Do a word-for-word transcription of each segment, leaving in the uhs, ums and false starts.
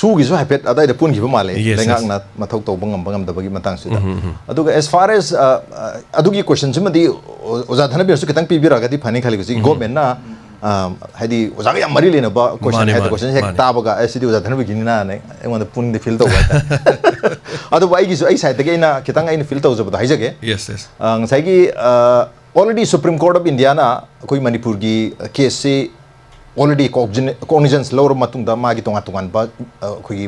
ꯁꯨꯒꯤꯁꯨ ꯍꯥꯏꯐꯦꯠ ꯑꯗꯥꯏꯗ ꯄꯨꯟꯈꯤꯕ ꯃꯥꯜꯂꯦ, Yes, yes. ꯂꯩꯉꯥꯛꯅ ꯃꯊꯧ ꯇꯧꯕ ꯉꯝꯕ ꯉꯝꯗꯕꯒꯤ ꯃꯇꯥꯡꯁꯤꯗ꯫ ꯎꯝ, ꯎꯝ, ꯎꯝ꯫ ꯑꯗꯨꯒ as far as, ꯑ, ꯑ, ꯑꯗꯨꯒꯤ question ꯁꯤꯃꯗꯤ ꯑꯣ-, ꯑꯣꯖꯥ ꯙꯅꯕꯤꯔꯁꯨ ꯈꯤꯇꯪ ꯄꯤꯕꯤꯔꯛꯑꯒꯗꯤ ꯐꯅꯤ ꯈꯜꯂꯤ꯫ ꯍꯧꯖꯤꯛ ꯎꯝ꯫ Government ꯅ, ꯑ, ꯍꯥꯏꯗꯤ ꯑꯣꯖꯥꯒ ꯌꯥꯝ ꯃꯔꯤ ꯂꯩꯅꯕ question ꯃꯥꯅꯦ, ꯍꯥꯏꯗꯤ ꯃꯥꯅꯦ, question ꯁꯦ ꯍꯦꯛ ꯃꯥꯅꯦ꯫ ꯇꯥꯕꯒ, "ꯑꯦ, ꯁꯤꯗꯤ ꯑꯣꯖꯥ ꯙꯅꯕꯤꯔꯒꯤꯅꯤꯅ"ꯅ ꯑꯩꯉꯣꯟꯗ ꯄꯨꯛꯅꯤꯡꯗ feel ꯇꯧꯕ ꯍꯥꯏꯇꯥꯔꯦ꯫ ꯑꯗꯨꯕꯨ ꯑꯩꯒꯤꯁꯨ, ꯑꯩ side ꯇꯒꯤ ꯑꯩꯅ ꯈꯤꯇꯪ ꯑꯩꯅ feel ꯇꯧꯖꯕꯗꯣ ꯍꯥꯏꯖꯒꯦ꯫ Yes, yes. ꯑ, ꯉꯁꯥꯏꯒꯤ, ꯑ, already Supreme Court of India ꯅ ꯑꯩꯈꯣꯏ ꯃꯅꯤꯄꯨꯔꯒꯤ case ꯁꯤ already cogni-, cognizance ꯂꯧꯔꯕ ꯃꯇꯨꯡꯗ ꯃꯥꯒꯤ ꯇꯣꯉꯥꯟ ꯇꯣꯉꯥꯟꯕ, ꯑ, ꯑꯩꯈꯣꯏꯒꯤ,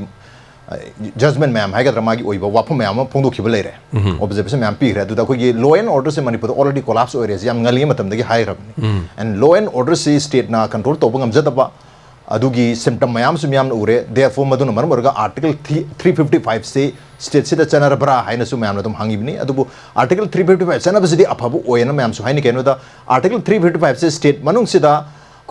ꯑ, judgment ꯃꯌꯥꯝ ꯍꯥꯏꯒꯗ꯭ꯔꯥ, ꯃꯥꯒꯤ ꯑꯣꯏꯕ ꯋꯥꯐꯝ ꯃꯌꯥꯝ ꯑꯃ ꯐꯣꯡꯗꯣꯛꯈꯤꯕ ꯂꯩꯔꯦ, ꯎꯝ꯫ Observation ꯃꯌꯥꯝ ꯄꯤꯈ꯭ꯔꯦ꯫ ꯑꯗꯨꯗ ꯑꯩꯈꯣꯏꯒꯤ law and order ꯁꯦ ꯃꯅꯤꯄꯨꯔꯗ already collapse ꯑꯣꯏꯔꯦ, ꯁꯤ ꯌꯥꯝ ꯉꯜꯂꯤꯉꯩ ꯃꯇꯝꯗꯒꯤ ꯍꯥꯏꯈ꯭ꯔꯕꯅꯤ꯫ ꯎꯝ꯫ And law and order ꯁꯤ state ꯅ control ꯇꯧꯕ ꯉꯝꯖꯗꯕ, ꯑꯗꯨꯒꯤ symptom ꯃꯌꯥꯝꯁꯨ ꯃꯤꯌꯥꯝꯅ ꯎꯔꯦ꯫ Therefore, ꯃꯗꯨꯅ ꯃꯔꯝ ꯑꯣꯏꯔꯒ Article three fifty five ꯁꯤ state ꯁꯤꯗ ꯆꯠꯅꯔꯕ꯭ꯔꯥ ꯍꯥꯏꯅꯁꯨ ꯃꯌꯥꯝꯅ ꯑꯗꯨꯝ ꯍꯪꯉꯤꯕꯅꯤ꯫ ꯑꯗꯨꯕꯨ Article three fifty five ꯆꯠꯅꯕꯁꯤꯗꯤ ꯑꯐꯕ ꯑꯣꯏꯌꯦꯅ ꯃꯌꯥꯝꯁꯨ ꯍꯥꯏꯅꯩ꯫ ꯀꯩꯅꯣꯗ Article three fifty five ꯁꯤ state ꯃꯅꯨꯡꯁꯤꯗ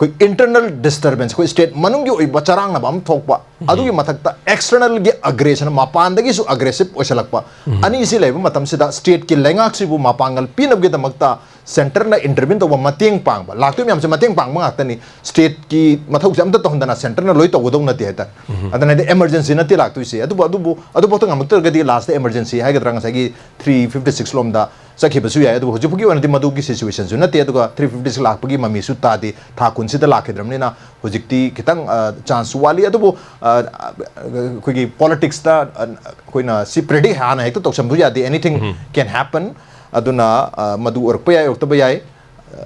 ꯑꯩꯈꯣꯏ internal disturbance, ꯑꯩꯈꯣꯏ state ꯃꯅꯨꯡꯒꯤ ꯑꯣꯏꯕ ꯆꯔꯥꯡꯅꯕ ꯑꯃ ꯊꯣꯛꯄ, ꯎꯝ꯫ ꯑꯗꯨꯒꯤ ꯃꯊꯛꯇ external ꯒꯤ aggression, ꯃꯄꯥꯟꯗꯒꯤꯁꯨ aggressive ꯑꯣꯏꯁꯜꯂꯛꯄ, ꯎꯝ꯫ ꯑꯅꯤꯁꯤ ꯂꯩꯕ ꯃꯇꯝꯁꯤꯗ state ꯀꯤ ꯂꯩꯉꯥꯛꯁꯤꯕꯨ ꯃꯄꯥꯡꯒꯜ ꯄꯤꯅꯕꯒꯤꯗꯃꯛꯇ centre ꯅ intervene ꯇꯧꯕ, ꯃꯇꯦꯡ ꯄꯥꯡꯕ, ꯂꯥꯛꯇꯣꯏ ꯃꯌꯥꯝꯁꯦ ꯃꯇꯦꯡ ꯄꯥꯡꯕ ꯉꯥꯛꯇꯅꯤ꯫ State ꯀꯤ ꯃꯊꯧꯁꯦ ꯑꯝꯇ ꯇꯧꯍꯟꯗꯅ centre ꯅ ꯂꯣꯏ ꯇꯧꯒꯗꯧ ꯅꯠꯇꯦ ꯍꯥꯏꯇꯥꯔꯦ꯫ ꯎꯝ꯫ ꯑꯗꯨꯅ ꯍꯥꯏꯗꯤ emergency ꯅꯠꯇꯦ ꯂꯥꯛꯇꯣꯏꯁꯦ꯫ ꯑꯗꯨꯕꯨ, ꯑꯗꯨꯕꯨ, ꯑꯗꯨꯐꯥꯎꯗ ꯉꯝꯃꯛꯇ꯭ꯔꯒꯗꯤ last emergency ꯍꯥꯏꯒꯗ꯭ꯔꯥ, ꯉꯁꯥꯏꯒꯤ three fifty six ꯂꯣꯝꯗ ꯆꯠꯈꯤꯕꯁꯨ ꯌꯥꯏ꯫ ꯑꯗꯨꯕꯨ ꯍꯧꯖꯤꯛ ꯐꯥꯎꯒꯤ ꯑꯣꯏꯅꯗꯤ ꯃꯗꯨꯒꯤ situation ꯁꯨ ꯅꯠꯇꯦ꯫ ꯑꯗꯨꯒ three fifty six ꯂꯥꯛꯄꯒꯤ ꯃꯃꯤꯁꯨ ꯇꯥꯗꯦ꯫ ꯊꯥ ꯀꯨꯟꯁꯤꯗ ꯂꯥꯛꯈꯤꯗ꯭ꯔꯕꯅꯤꯅ ꯍꯧꯖꯤꯛꯇꯤ ꯈꯤꯇꯪ, ꯑ, chance ꯁꯨ ꯋꯥꯠꯂꯤ꯫ ꯑꯗꯨꯕꯨ, ꯑ, ꯑꯩꯈꯣꯏꯒꯤ politics ꯇ, ꯑ, ꯑꯩꯈꯣꯏꯅ ꯁꯤ predict ꯍꯥꯟꯅ ꯍꯦꯛꯇ ꯇꯧꯁꯟꯕ ꯌꯥꯗꯦ꯫ Anything um. can happen꯫ ꯑꯗꯨꯅ, ꯑ, ꯃꯗꯨ ꯑꯣꯏꯔꯛꯄ ꯌꯥꯏ, ꯑꯣꯏꯔꯛꯇꯕ ꯌꯥꯏ꯫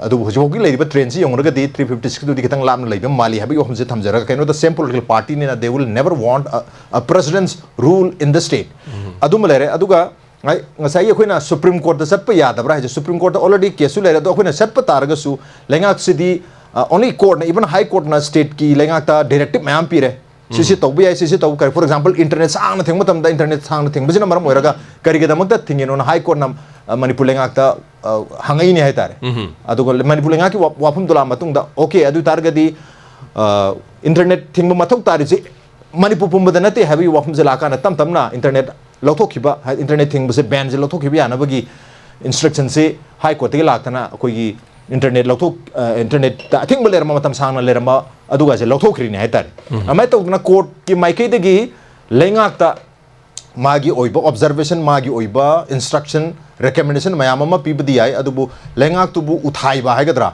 ꯑꯗꯨꯕꯨ ꯍꯧꯖꯤꯛ ꯐꯥꯎꯒꯤ ꯂꯩꯔꯤꯕ trend ꯁꯤ ꯌꯦꯡꯂꯨꯔꯒꯗꯤ three fifty six ꯇꯨꯗꯤ ꯈꯤꯇꯪ ꯂꯥꯞꯅ ꯂꯩꯕ ꯃꯥꯜꯂꯤ ꯍꯥꯏꯕꯒꯤ ꯋꯥꯐꯝꯁꯦ ꯊꯝꯖꯔꯒ, ꯀꯩꯅꯣꯗ same political party ꯅꯤꯅ they will never want a, a president's rule in the state꯫ ꯎꯝ꯫ ꯑꯗꯨꯃ ꯂꯩꯔꯦ꯫ ꯑꯗꯨꯒ ꯉꯥꯏ-, ꯉꯁꯥꯏꯒꯤ ꯑꯩꯈꯣꯏꯅ Supreme Court ꯇ ꯆꯠꯄ ꯌꯥꯗꯕ꯭ꯔꯥ ꯍꯥꯏꯁꯦ, Supreme Court ꯇ already case ꯁꯨ ꯂꯩꯔꯦ꯫ ꯑꯗꯣ ꯑꯩꯈꯣꯏꯅ ꯆꯠꯄ ꯇꯥꯔꯒꯁꯨ ꯂꯩꯉꯥꯛꯁꯤꯗꯤ, ꯑ, only court ꯅ, even High Court ꯅ state ꯀꯤ ꯂꯩꯉꯥꯛꯇ directive ꯃꯌꯥꯝ ꯄꯤꯔꯦ꯫ ꯁꯤꯁꯤ ꯎꯝ꯫ ꯇꯧꯕ ꯌꯥꯏ, ꯁꯤꯁꯤ ꯇꯧꯕ ꯀꯔꯤ, for example, internet ꯁꯥꯡꯅ ꯊꯤꯡꯕ ꯃꯇꯝꯗ, internet ꯁꯥꯡꯅ ꯊꯤꯡꯕꯁꯤꯅ ꯃꯔꯝ ꯑꯣꯏꯔꯒ ꯀꯔꯤꯒꯤꯗꯃꯛꯇ ꯊꯤꯡꯉꯤꯅꯣꯅ High Court ꯅ, ꯑ, ꯃꯅꯤꯄꯨꯔ ꯂꯩꯉꯥꯛꯇ, ꯑ, ꯍꯪꯉꯛꯏꯅꯦ ꯍꯥꯏꯇꯥꯔꯦ꯫ ꯎꯝ꯫ ꯑꯗꯨꯒ ꯃꯅꯤꯄꯨꯔ ꯂꯩꯉꯥꯛꯀꯤ ꯋꯥ-, ꯋꯥꯐꯝꯗꯣ ꯂꯥꯛꯑ ꯃꯇꯨꯡꯗ, "Okay, ꯑꯗꯨ ꯑꯣꯏ ꯇꯥꯔꯒꯗꯤ, ꯑ, internet ꯊꯤꯡꯕ ꯃꯊꯧ ꯇꯥꯔꯤꯁꯦ ꯃꯅꯤꯄꯨꯔ ꯄꯨꯝꯕꯗ ꯅꯠꯇꯦ" ꯍꯥꯏꯕꯒꯤ ꯋꯥꯐꯝꯁꯦ ꯂꯥꯛꯑꯀꯥꯟꯗ ꯇꯞ ꯇꯞꯅ internet ꯂꯧꯊꯣꯛꯈꯤꯕ, ꯍꯥꯏ-, internet ꯊꯤꯡꯕꯁꯦ, ban ꯁꯦ ꯂꯧꯊꯣꯛꯈꯤꯕ ꯌꯥꯅꯕꯒꯤ instruction ꯁꯦ High Court ꯇꯒꯤ ꯂꯥꯛꯇꯅ ꯑꯩꯈꯣꯏꯒꯤ internet ꯂꯧꯊꯣꯛ-, ꯑ, internet ꯇ ꯑꯊꯤꯡꯕ ꯂꯩꯔꯝꯕ, ꯃꯇꯝ ꯁꯥꯡꯅ ꯂꯩꯔꯝꯕ ꯑꯗꯨꯒꯁꯦ ꯂꯧꯊꯣꯛꯈ꯭ꯔꯤꯅꯦ ꯍꯥꯏꯇꯥꯔꯦ꯫ ꯑꯗꯨꯃꯥꯏꯅ ꯇꯧꯗꯅ ꯀꯣꯔꯠꯀꯤ ꯃꯥꯏꯀꯩꯗꯒꯤ ꯂꯩꯉꯥꯛꯇ ꯃꯥꯒꯤ ꯑꯣꯏꯕ ꯑꯣꯕꯖꯔꯕꯦꯁꯟ, ꯃꯥꯒꯤ ꯑꯣꯏꯕ ꯏꯟꯁꯇ꯭ꯔꯛꯁꯟ, ꯔꯤꯀꯃꯦꯟꯗꯦꯁꯟ ꯃꯌꯥꯝ ꯑꯃ ꯄꯤꯕꯗꯤ ꯌꯥꯏ, ꯑꯗꯨꯕꯨ ꯂꯩꯉꯥꯛꯇꯨꯕꯨ ꯎꯊꯥꯏꯕ ꯍꯥꯏꯒꯗ꯭ꯔꯥ,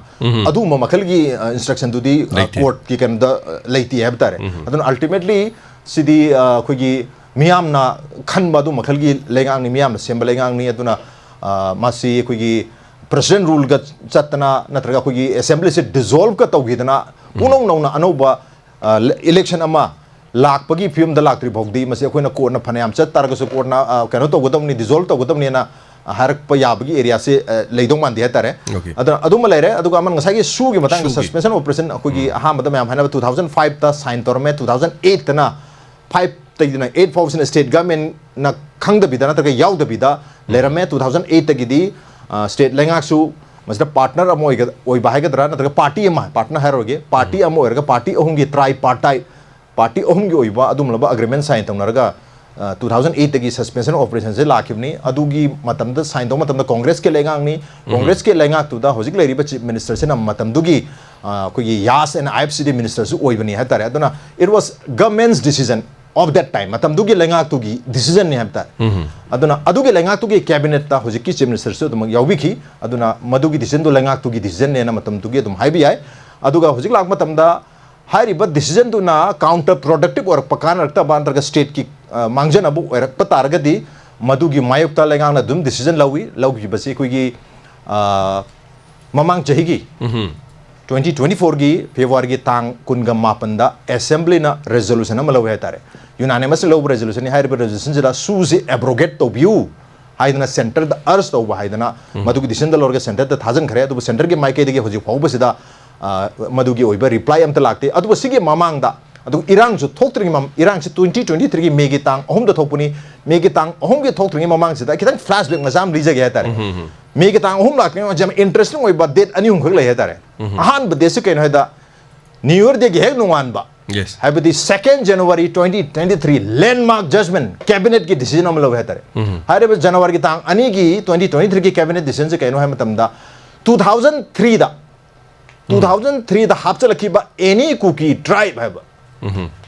ꯑꯗꯨꯒꯨꯝꯕ ꯃꯈꯜꯒꯤ ꯏꯟꯁꯇ꯭ꯔꯛꯁꯟꯗꯨꯗꯤ ꯂꯩꯇꯦ꯫ ꯀꯣꯔꯠꯀꯤ ꯀꯩꯅꯣꯗ ꯑ, ꯂꯩꯇꯦ ꯍꯥꯏꯕ ꯇꯥꯔꯦ꯫ ꯑꯗꯨꯅ ꯑꯜꯇꯤꯃꯦꯠꯂꯤ ꯁꯤꯗꯤ ꯑ, ꯑꯩꯈꯣꯏꯒꯤ ꯃꯤꯌꯥꯝꯅ ꯈꯟꯕ ꯑꯗꯨ ꯃꯈꯜꯒꯤ ꯂꯩꯉꯥꯛꯅꯤ, ꯃꯤꯌꯥꯝꯅ ꯁꯦꯝꯕ ꯂꯩꯉꯥꯛꯅꯤ꯫ ꯑꯗꯨꯅ ꯑ, ꯃꯁꯤ ꯑꯩꯈꯣꯏꯒꯤ ꯄ꯭ꯔꯁꯤꯗꯦꯟ ꯔꯨꯜꯒ ꯆꯠꯇꯅ ꯅꯠꯇ꯭ꯔꯒ ꯑꯩꯈꯣꯏꯒꯤ ꯑꯦꯁꯦꯝꯕ꯭ꯂꯤꯁꯦ ꯗꯤꯖꯣꯜꯕꯀ ꯇꯧꯈꯤꯗꯅ ꯄꯨꯅꯧ ꯅꯧꯅ ꯑꯅꯧꯕ ꯏꯂꯦꯛꯁꯟ ꯑꯃ ꯂꯥꯛꯄꯒꯤ ꯐꯤꯕꯝꯗ ꯂꯥꯛꯇ꯭ꯔꯤ ꯐꯥꯎꯗꯤ ꯃꯁꯤ ꯑꯩꯈꯣꯏꯅ ꯀꯣꯔꯠꯅ ꯐꯅꯌꯥꯝ ꯆꯠ ꯇꯥꯔꯒꯁꯨ ꯀꯣꯔꯠꯅ ꯑ, ꯀꯩꯅꯣ ꯇꯧꯒꯗꯕꯅꯤ, ꯗꯤꯖꯣꯜꯕ ꯇꯧꯒꯗꯕꯅꯤꯅ ꯍꯥꯏꯔꯛꯄ ꯌꯥꯕꯒꯤ ꯑꯦꯔꯤꯌꯥꯁꯦ ꯑ, ꯂꯩꯗꯧ ꯃꯥꯟꯗꯦ ꯍꯥꯏꯇꯥꯔꯦ꯫ Okay. ꯑꯗꯨꯅ ꯑꯗꯨꯃ ꯂꯩꯔꯦ꯫ ꯑꯗꯨꯒ ꯑꯃ ꯉꯁꯥꯏꯒꯤ ꯁꯨꯒꯤ ꯃꯇꯥꯡꯗ, ꯁꯨꯒꯤ꯫ ꯁꯁꯄꯦꯟꯁꯟ ꯑꯣꯄꯔꯦꯁꯟ ꯑꯩꯈꯣꯏꯒꯤ ꯑꯍꯥꯟꯕꯗ ꯃꯌꯥꯝ ꯍꯥꯏꯅꯕ two thousand fiveꯇ ꯁꯥꯏꯟ ꯇꯧꯔꯝꯃꯦ, two thousand eightꯇꯅ, fiveꯇꯒꯤꯅ eight ꯐꯥꯎꯁꯤꯅ ꯁ꯭ꯇꯦꯠ ꯒꯚꯔꯟꯃꯦꯟꯅ ꯈꯪꯗꯕꯤꯗ ꯅꯠꯇ꯭ꯔꯒ ꯌꯥꯎꯗꯕꯤꯗ ꯂꯩꯔꯝꯃꯦ꯫ Two thousand eightꯇꯒꯤꯗꯤ ꯁ꯭ꯇꯦꯠ ꯂꯩꯉꯥꯛꯁꯨ ꯃꯁꯤꯗ ꯄꯥꯔꯠꯅꯔ ꯑꯃ ꯑꯣꯏꯒ- ꯑꯣꯏꯕ ꯍꯥꯏꯒꯗ꯭ꯔꯥ ꯅꯠꯇ꯭ꯔꯒ ꯄꯥꯔꯇꯤ ꯑꯃ, ꯄꯥꯔꯠꯅꯔ ꯍꯥꯏꯔꯔꯣꯏꯒꯦ, ꯄꯥꯔꯇꯤ ꯑꯃ ꯑꯣꯏꯔꯒ ꯄꯥꯔꯇꯤ ꯑꯍꯨꯝꯒꯤ ꯇ꯭ꯔꯥꯏ ꯄꯥꯔꯇꯥꯏ ꯄꯥꯔꯇꯤ ꯑꯍꯨꯝꯒꯤ ꯑꯣꯏꯕ ꯑꯗꯨꯒꯨꯝꯂꯕ ꯑꯒ꯭ꯔꯤꯃꯦꯟ ꯁꯥꯏꯟ ꯇꯧꯅꯔꯒ two thousand eightꯇꯒꯤ ꯁꯁꯄꯦꯟꯁꯟ ꯑꯣꯄꯔꯦꯁꯟꯁꯦ ꯂꯥꯛꯈꯤꯕꯅꯤ꯫ ꯑꯗꯨꯒꯤ ꯃꯇꯝꯗ ꯁꯥꯏꯟ ꯇꯧꯕ ꯃꯇꯝꯗ ꯀꯣꯡꯒ꯭ꯔꯦꯁꯀꯤ ꯂꯩꯉꯥꯛꯅꯤ꯫ ꯀꯣꯡꯒ꯭ꯔꯦꯁꯀꯤ ꯂꯩꯉꯥꯛꯇꯨꯗ ꯍꯧꯖꯤꯛ ꯂꯩꯔꯤꯕ ꯆꯤꯐ ꯃꯤꯅꯤꯁꯇꯔꯁꯤꯅ ꯃꯇꯝꯗꯨꯒꯤ ꯑ, ꯑꯩꯈꯣꯏꯒꯤ ꯌꯥꯁ ꯑꯦꯟ ꯑꯥꯏ ꯑꯦꯐ ꯁꯤꯗꯤ ꯃꯤꯅꯤꯁꯇꯔꯁꯨ ꯑꯣꯏꯕꯅꯤ ꯍꯥꯏꯇꯥꯔꯦ꯫ ꯑꯗꯨꯅ it was government's decision of that time, ꯃꯇꯝꯗꯨꯒꯤ ꯂꯩꯉꯥꯛꯇꯨꯒꯤ ꯗꯤꯁꯤꯖꯟꯅꯤ ꯍꯥꯏꯕ ꯇꯥꯔꯦ꯫ ꯑꯗꯨꯅ ꯑꯗꯨꯒꯤ ꯂꯩꯉꯥꯛꯇꯨꯒꯤ ꯀꯦꯕꯤꯅꯦꯠꯇ ꯍꯧꯖꯤꯛꯀꯤ ꯆꯤꯐ ꯃꯤꯅꯤꯁꯇꯔꯁꯨ ꯑꯗꯨꯃꯛ ꯌꯥꯎꯕꯤꯈꯤ꯫ ꯑꯗꯨꯅ ꯃꯗꯨꯒꯤ ꯗꯤꯁꯤꯖꯟꯗꯨ ꯂꯩꯉꯥꯛꯇꯨꯒꯤ ꯗꯤꯁꯤꯖꯟꯅꯦꯅ ꯃꯇꯝꯗꯨꯒꯤ ꯑꯗꯨꯝ ꯍꯥꯏꯕ ꯌꯥꯏ꯫ ꯑꯗꯨꯒ ꯍꯧꯖꯤꯛ ꯂꯥꯛꯄ ꯃꯇꯝꯗ ꯍꯥꯏꯔꯤꯕ ꯗꯤꯁꯤꯖꯟꯗꯨꯅ ꯀꯥꯎꯟꯇꯔ ꯄ꯭ꯔꯣꯗꯛꯇꯤꯞ ꯑꯣꯏꯔꯛꯄ, ꯀꯥꯟꯅꯔꯛꯇꯕ ꯅꯠꯇ꯭ꯔꯒ ꯁ꯭ꯇꯦꯠꯀꯤ ꯑ, ꯃꯥꯡꯖꯅꯕ ꯑꯣꯏꯔꯛꯄ ꯇꯥꯔꯒꯗꯤ ꯃꯗꯨꯒꯤ ꯃꯥꯌꯣꯛꯇ ꯂꯩꯉꯥꯛꯅ ꯑꯗꯨꯝ ꯗꯤꯁꯤꯖꯟ ꯂꯧꯏ꯫ ꯂꯧꯈꯤꯕꯁꯤ ꯑꯩꯈꯣꯏꯒꯤ ꯑ, ꯃꯃꯥꯡ ꯆꯍꯤꯒꯤ twenty twenty fourꯒꯤ ꯐꯦꯕ꯭ꯔꯨꯋꯥꯔꯤꯒꯤ ꯇꯥꯡ ꯀꯨꯟꯒ ꯃꯥꯄꯟꯗ ꯑꯦꯁꯦꯝꯕ꯭ꯂꯤꯅ ꯔꯦꯖꯣꯂꯨꯁꯟ ꯑꯃ ꯂꯧꯏ ꯍꯥꯏꯇꯥꯔꯦ꯫ ꯌꯨꯅꯥꯅꯤꯃꯁꯂꯤ ꯂꯧꯕ ꯔꯦꯖꯣꯂꯨꯁꯟꯅꯤ꯫ ꯍꯥꯏꯔꯤꯕ ꯔꯦꯖꯣꯂꯨꯁꯟꯁꯤꯗ ꯁꯨꯁꯤ ꯑꯦꯕ꯭ꯔꯣꯒꯦꯠ ꯇꯧꯕꯤꯌꯨ ꯍꯥꯏꯗꯅ ꯁꯦꯟꯇꯔꯗ ꯑꯔꯖ ꯇꯧꯕ ꯍꯥꯏꯗꯅ ꯃꯗꯨꯒꯤ ꯗꯤꯁꯤꯖꯟꯗ ꯂꯧꯔꯒ ꯁꯦꯟꯇꯔꯗ ꯊꯥꯖꯤꯟꯈ꯭ꯔꯦ꯫ ꯑꯗꯨꯕꯨ ꯁꯦꯟꯇꯔꯒꯤ ꯃꯥꯏꯀꯩꯗꯒꯤ ꯍꯧꯖꯤꯛ ꯐꯥꯎꯕꯁꯤꯗ ꯑ, ꯃꯗꯨꯒꯤ ꯑꯣꯏꯕ ꯔꯤꯄ꯭ꯂꯥꯏ ꯑꯝꯇ ꯂꯥꯛꯇꯦ꯫ ꯑꯗꯨꯒ ꯁꯤꯒꯤ ꯃꯃꯥꯡꯗ, ꯑꯗꯨꯒ ꯏꯔꯥꯡꯁꯨ ꯊꯣꯛꯇ꯭ꯔꯤꯉꯩ ꯃꯃꯥꯡ, ꯏꯔꯥꯡꯁꯤ twenty twenty threeꯒꯤ ꯃꯦꯒꯤ ꯇꯥꯡ ꯑꯍꯨꯝꯗ ꯊꯣꯛꯄꯅꯤ꯫ ꯃꯦꯒꯤ ꯇꯥꯡ ꯑꯍꯨꯝꯒꯤ ꯊꯣꯛꯇ꯭ꯔꯤꯉꯩ ꯃꯃꯥꯡꯁꯤꯗ ꯈꯤꯇꯪ ꯐ꯭ꯂꯥꯁꯕꯦꯛ ꯃꯆꯥ ꯑꯃ ꯂꯤꯖꯒꯦ ꯍꯥꯏꯇꯥꯔꯦ꯫ ꯃꯦꯒꯤ ꯇꯥꯡ ꯑꯍꯨꯝ ꯂꯥꯛꯇ꯭ꯔꯤꯉꯩ ꯃꯃꯥꯡꯁꯦ ꯌꯥꯝ ꯏꯟꯇꯔꯦꯁꯇꯤꯡ ꯑꯣꯏꯕ ꯗꯦꯠ ꯑꯅꯤ ꯑꯍꯨꯝꯈꯛ ꯂꯩ ꯍꯥꯏꯇꯥꯔꯦ꯫ ꯑꯍꯥꯟꯕ ꯗꯦꯠꯁꯤ ꯀꯩꯅꯣ ꯍꯥꯏꯗ, ꯅ꯭ꯌꯨ ꯏꯌꯔ ꯗꯦꯒꯤ ꯍꯦꯛ ꯅꯣꯡꯉꯥꯟꯕ, Yes. ꯍꯥꯏꯕꯗꯤ second January twenty twenty three, ꯂꯦꯟꯃꯥꯔꯛ ꯖꯖꯃꯦꯟ, ꯀꯦꯕꯤꯅꯦꯠꯀꯤ ꯗꯤꯁꯤꯖꯟ ꯑꯃ ꯂꯧꯋꯦ ꯍꯥꯏꯇꯥꯔꯦ꯫ ꯍꯥꯏꯔꯤꯕ ꯖꯅꯋꯥꯔꯤꯒꯤ ꯇꯥꯡ ꯑꯅꯤꯒꯤ twenty twenty threeꯒꯤ ꯀꯦꯕꯤꯅꯦꯠ ꯗꯤꯁꯤꯖꯟꯁꯦ ꯀꯩꯅꯣ ꯍꯥꯏꯕ ꯃꯇꯝꯗ, two thousand threeꯗ ꯇꯨ ꯊꯥꯎꯖꯟ ꯊ꯭ꯔꯤꯗ ꯍꯥꯞꯆꯤꯜꯂꯛꯈꯤꯕ any Kuki tribe ꯍꯥꯏꯕ,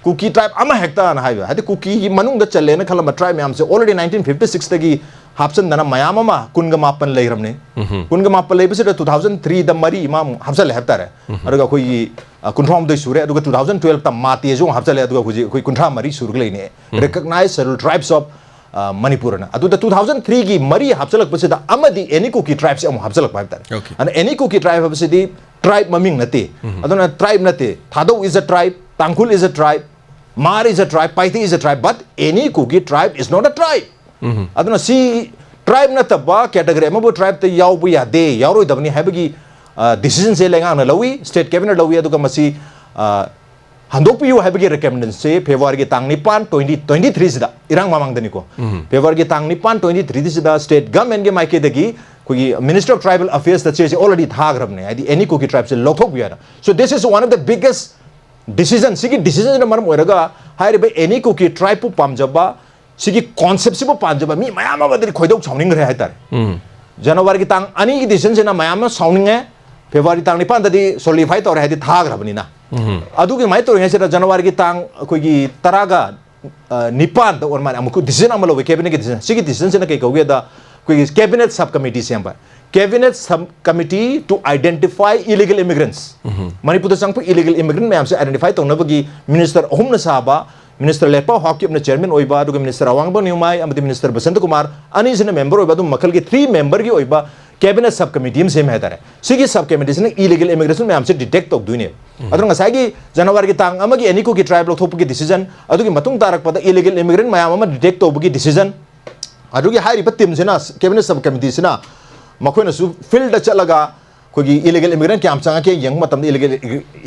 Kuki tribe ꯑꯃ ꯍꯦꯛꯇꯅ ꯍꯥꯏꯕ, ꯍꯥꯏꯗꯤ ꯀꯨꯀꯤꯒꯤ ꯃꯅꯨꯡꯗ ꯆꯜꯂꯦꯅ ꯈꯜꯂꯝꯕ tribe ꯃꯌꯥꯝꯁꯦ already nineteen fifty sixꯇꯒꯤ ꯍꯥꯞꯆꯤꯟꯗꯅ ꯃꯌꯥꯝ ꯑꯃ ꯀꯨꯟꯒ ꯃꯥꯄꯟ ꯂꯩꯔꯝꯅꯤ꯫ ꯀꯨꯟꯒ ꯃꯥꯄꯟ ꯂꯩꯕꯁꯤꯗ ꯇꯨ ꯊꯥꯎꯖꯟ ꯊ꯭ꯔꯤꯗ ꯃꯔꯤ ꯑꯃ ꯑꯃꯨꯛ ꯍꯥꯞꯆꯜꯂꯦ ꯍꯥꯏꯕ ꯇꯥꯔꯦ꯫ ꯑꯗꯨꯒ ꯑꯩꯈꯣꯏꯒꯤ, ꯑ, ꯀꯨꯟꯊ꯭ꯔꯥ ꯍꯨꯝꯗꯣꯏ ꯁꯨꯔꯦ꯫ ꯑꯗꯨꯒ ꯇꯨ ꯊꯥꯎꯖꯟ ꯇꯨꯋꯦꯜꯐꯇ ꯃꯥꯇꯦꯁꯨ ꯑꯃꯨꯛ ꯍꯥꯞꯆꯜꯂꯦ꯫ ꯑꯗꯨꯒ ꯍꯧꯖꯤꯛ ꯑꯩꯈꯣꯏ ꯀꯨꯟꯊ꯭ꯔꯥ ꯃꯔꯤ ꯁꯨꯔꯒ ꯂꯩꯅꯦ꯫ Recognized Scheduled Tribes of, ꯑ, Manipur ꯑꯅ꯫ ꯑꯗꯨꯗ ꯇꯨ ꯊꯥꯎꯖꯟ ꯊ꯭ꯔꯤꯒꯤ ꯃꯔꯤ ꯍꯥꯞꯆꯜꯂꯛꯄꯁꯤꯗ ꯑꯃꯗꯤ any Kuki tribeꯁꯦ ꯑꯃꯨꯛ ꯍꯥꯞꯆꯜꯂꯛꯄ ꯍꯥꯏꯕ ꯇꯥꯔꯦ꯫ Okay. ꯑꯗꯨꯅ any Kuki tribe ꯍꯥꯏꯕꯁꯤꯗꯤ tribe ꯃꯃꯤꯡ ꯅꯠꯇꯦ꯫ ꯑꯗꯨꯅ tribe ꯅꯠꯇꯦ꯫ Thadou is a tribe, Tangkhul is a tribe, Hmar is a tribe, Paite is a tribe, but any Kuki tribe is not a tribe. ꯑꯗꯨꯅ ꯁꯤ tribe ꯅꯠꯇꯕ category ꯑꯃꯕꯨ tribeꯇ ꯌꯥꯎꯕ ꯌꯥꯗꯦ, ꯌꯥꯎꯔꯣꯏꯗꯕꯅꯤ ꯍꯥꯏꯕꯒꯤ, ꯑ, decisionꯁꯦ ꯂꯩꯉꯥꯛꯅ ꯂꯧꯏ, state cabinet ꯂꯧꯏ꯫ ꯑꯗꯨꯒ ꯃꯁꯤ, ꯑ, ꯍꯟꯗꯣꯛꯄꯤꯌꯨ ꯍꯥꯏꯕꯒꯤ recommendationꯁꯦ Februaryꯒꯤ ꯇꯥꯡ ꯅꯤꯄꯥꯟ, twenty twenty threeꯁꯤꯗ, ꯏꯔꯥꯡ ꯃꯃꯥꯡꯗꯅꯤꯀꯣ, Februaryꯒꯤ ꯇꯥꯡ ꯅꯤꯄꯥꯟ, twenty threeꯁꯤꯗ state governmentꯀꯤ ꯃꯥꯏꯀꯩꯗꯒꯤ ꯑꯩꯈꯣꯏꯒꯤ Minister of Tribal Affairsꯇ ꯆꯦꯁꯦ already ꯊꯥꯈ꯭ꯔꯕꯅꯦ, ꯍꯥꯏꯗꯤ any Kuki tribeꯁꯦ ꯂꯧꯊꯣꯛꯄꯤꯌꯨ ꯍꯥꯏꯅ꯫ So this is one of the biggest decision, ꯁꯤꯒꯤ decisionꯁꯤꯅ ꯃꯔꯝ ꯑꯣꯏꯔꯒ ꯍꯥꯏꯔꯤꯕ any Kuki tribeꯄꯨ ꯄꯥꯝꯖꯕ, ꯁꯤꯒꯤ conceptꯁꯤꯕꯨ ꯄꯥꯝꯖꯕ ꯃꯤ ꯃꯌꯥꯝ ꯑꯃꯗꯤ ꯈꯣꯏꯗꯧ ꯁꯥꯎꯅꯤꯡꯈ꯭ꯔꯦ ꯍꯥꯏꯇꯥꯔꯦ꯫ Januaryꯒꯤ ꯇꯥꯡ ꯑꯅꯤꯒꯤ decisionꯁꯤꯅ ꯃꯌꯥꯝ ꯑꯃ ꯁꯥꯎꯅꯤꯡꯉꯦ꯫ February ꯇꯥꯡ ꯅꯤꯄꯥꯟꯗꯗꯤ solidify ꯇꯧꯔꯦ, ꯍꯥꯏꯗꯤ ꯊꯥꯈ꯭ꯔꯕꯅꯤꯅ꯫ ꯑꯗꯨꯒꯤ ꯑꯗꯨꯃꯥꯏꯅ ꯇꯧꯔꯤꯉꯩꯁꯤꯗ Januaryꯒꯤ ꯇꯥꯡ ꯑꯩꯈꯣꯏꯒꯤ ꯇꯔꯥꯒ, ꯑ, ꯅꯤꯄꯥꯟꯗ ꯑꯣꯏꯔ ꯃꯥꯜꯂꯦ, ꯑꯃꯨꯛ decision ꯑꯃ ꯂꯧꯋꯦ, cabinetꯀꯤ decision꯫ ꯁꯤꯒꯤ decisionꯁꯤꯅ ꯀꯩ ꯀꯧꯒꯦꯗ, ꯑꯩꯈꯣꯏꯒꯤ cabinet subcommittee ꯁꯦꯝꯕ, cabinet subcommittee to identify illegal immigrants꯫ ꯃꯅꯤꯄꯨꯔꯗ ꯆꯪꯉꯛꯄ illegal immigrant ꯃꯌꯥꯝꯁꯦ identify ꯇꯧꯅꯕꯒꯤ minister ꯑꯍꯨꯝꯅ ꯁꯥꯕ, Minister ꯂꯦꯠꯄꯥꯎ ꯍꯥꯎꯀꯤꯞꯅ chairman ꯑꯣꯏꯕ, ꯑꯗꯨꯒ Minister ꯑꯋꯥꯡꯕ ꯅ꯭ꯌꯨꯃꯥꯏ ꯑꯃꯗꯤ Minister ꯕꯁꯟꯇ ꯀꯨꯃꯥꯔ, ꯑꯅꯤꯁꯤꯅ member ꯑꯣꯏꯕ, ꯑꯗꯨꯝ ꯃꯈꯜꯒꯤ three memberꯒꯤ ꯑꯣꯏꯕ cabinet subcommittee ꯑꯃ ꯁꯦꯝꯃꯦ ꯍꯥꯏꯇꯥꯔꯦ꯫ ꯁꯤꯒꯤ subcommitteeꯁꯤꯅ illegal immigration ꯃꯌꯥꯝꯁꯦ detect ꯇꯧꯗꯣꯏꯅꯦꯕ꯫ ꯑꯗꯨꯅ ꯉꯁꯥꯏꯒꯤ Januaryꯒꯤ ꯇꯥꯡ ꯑꯃꯒꯤ any Kuki tribe ꯂꯧꯊꯣꯛꯄꯒꯤ decision, ꯑꯗꯨꯒꯤ ꯃꯇꯨꯡ ꯇꯥꯔꯛꯄꯗ illegal immigrant ꯃꯌꯥꯝ ꯑꯃ detect ꯇꯧꯕꯒꯤ decision, ꯑꯗꯨꯒꯤ ꯍꯥꯏꯔꯤꯕ teamꯁꯤꯅ, cabinet subcommitteeꯁꯤꯅ ꯃꯈꯣꯏꯅꯁꯨ fieldꯇ ꯆꯠꯂꯒ ꯑꯩꯈꯣꯏꯒꯤ illegal immigrant ꯀꯌꯥꯝ ꯆꯪꯉꯛꯀꯦ ꯌꯦꯡꯕ ꯃꯇꯝꯗ illegal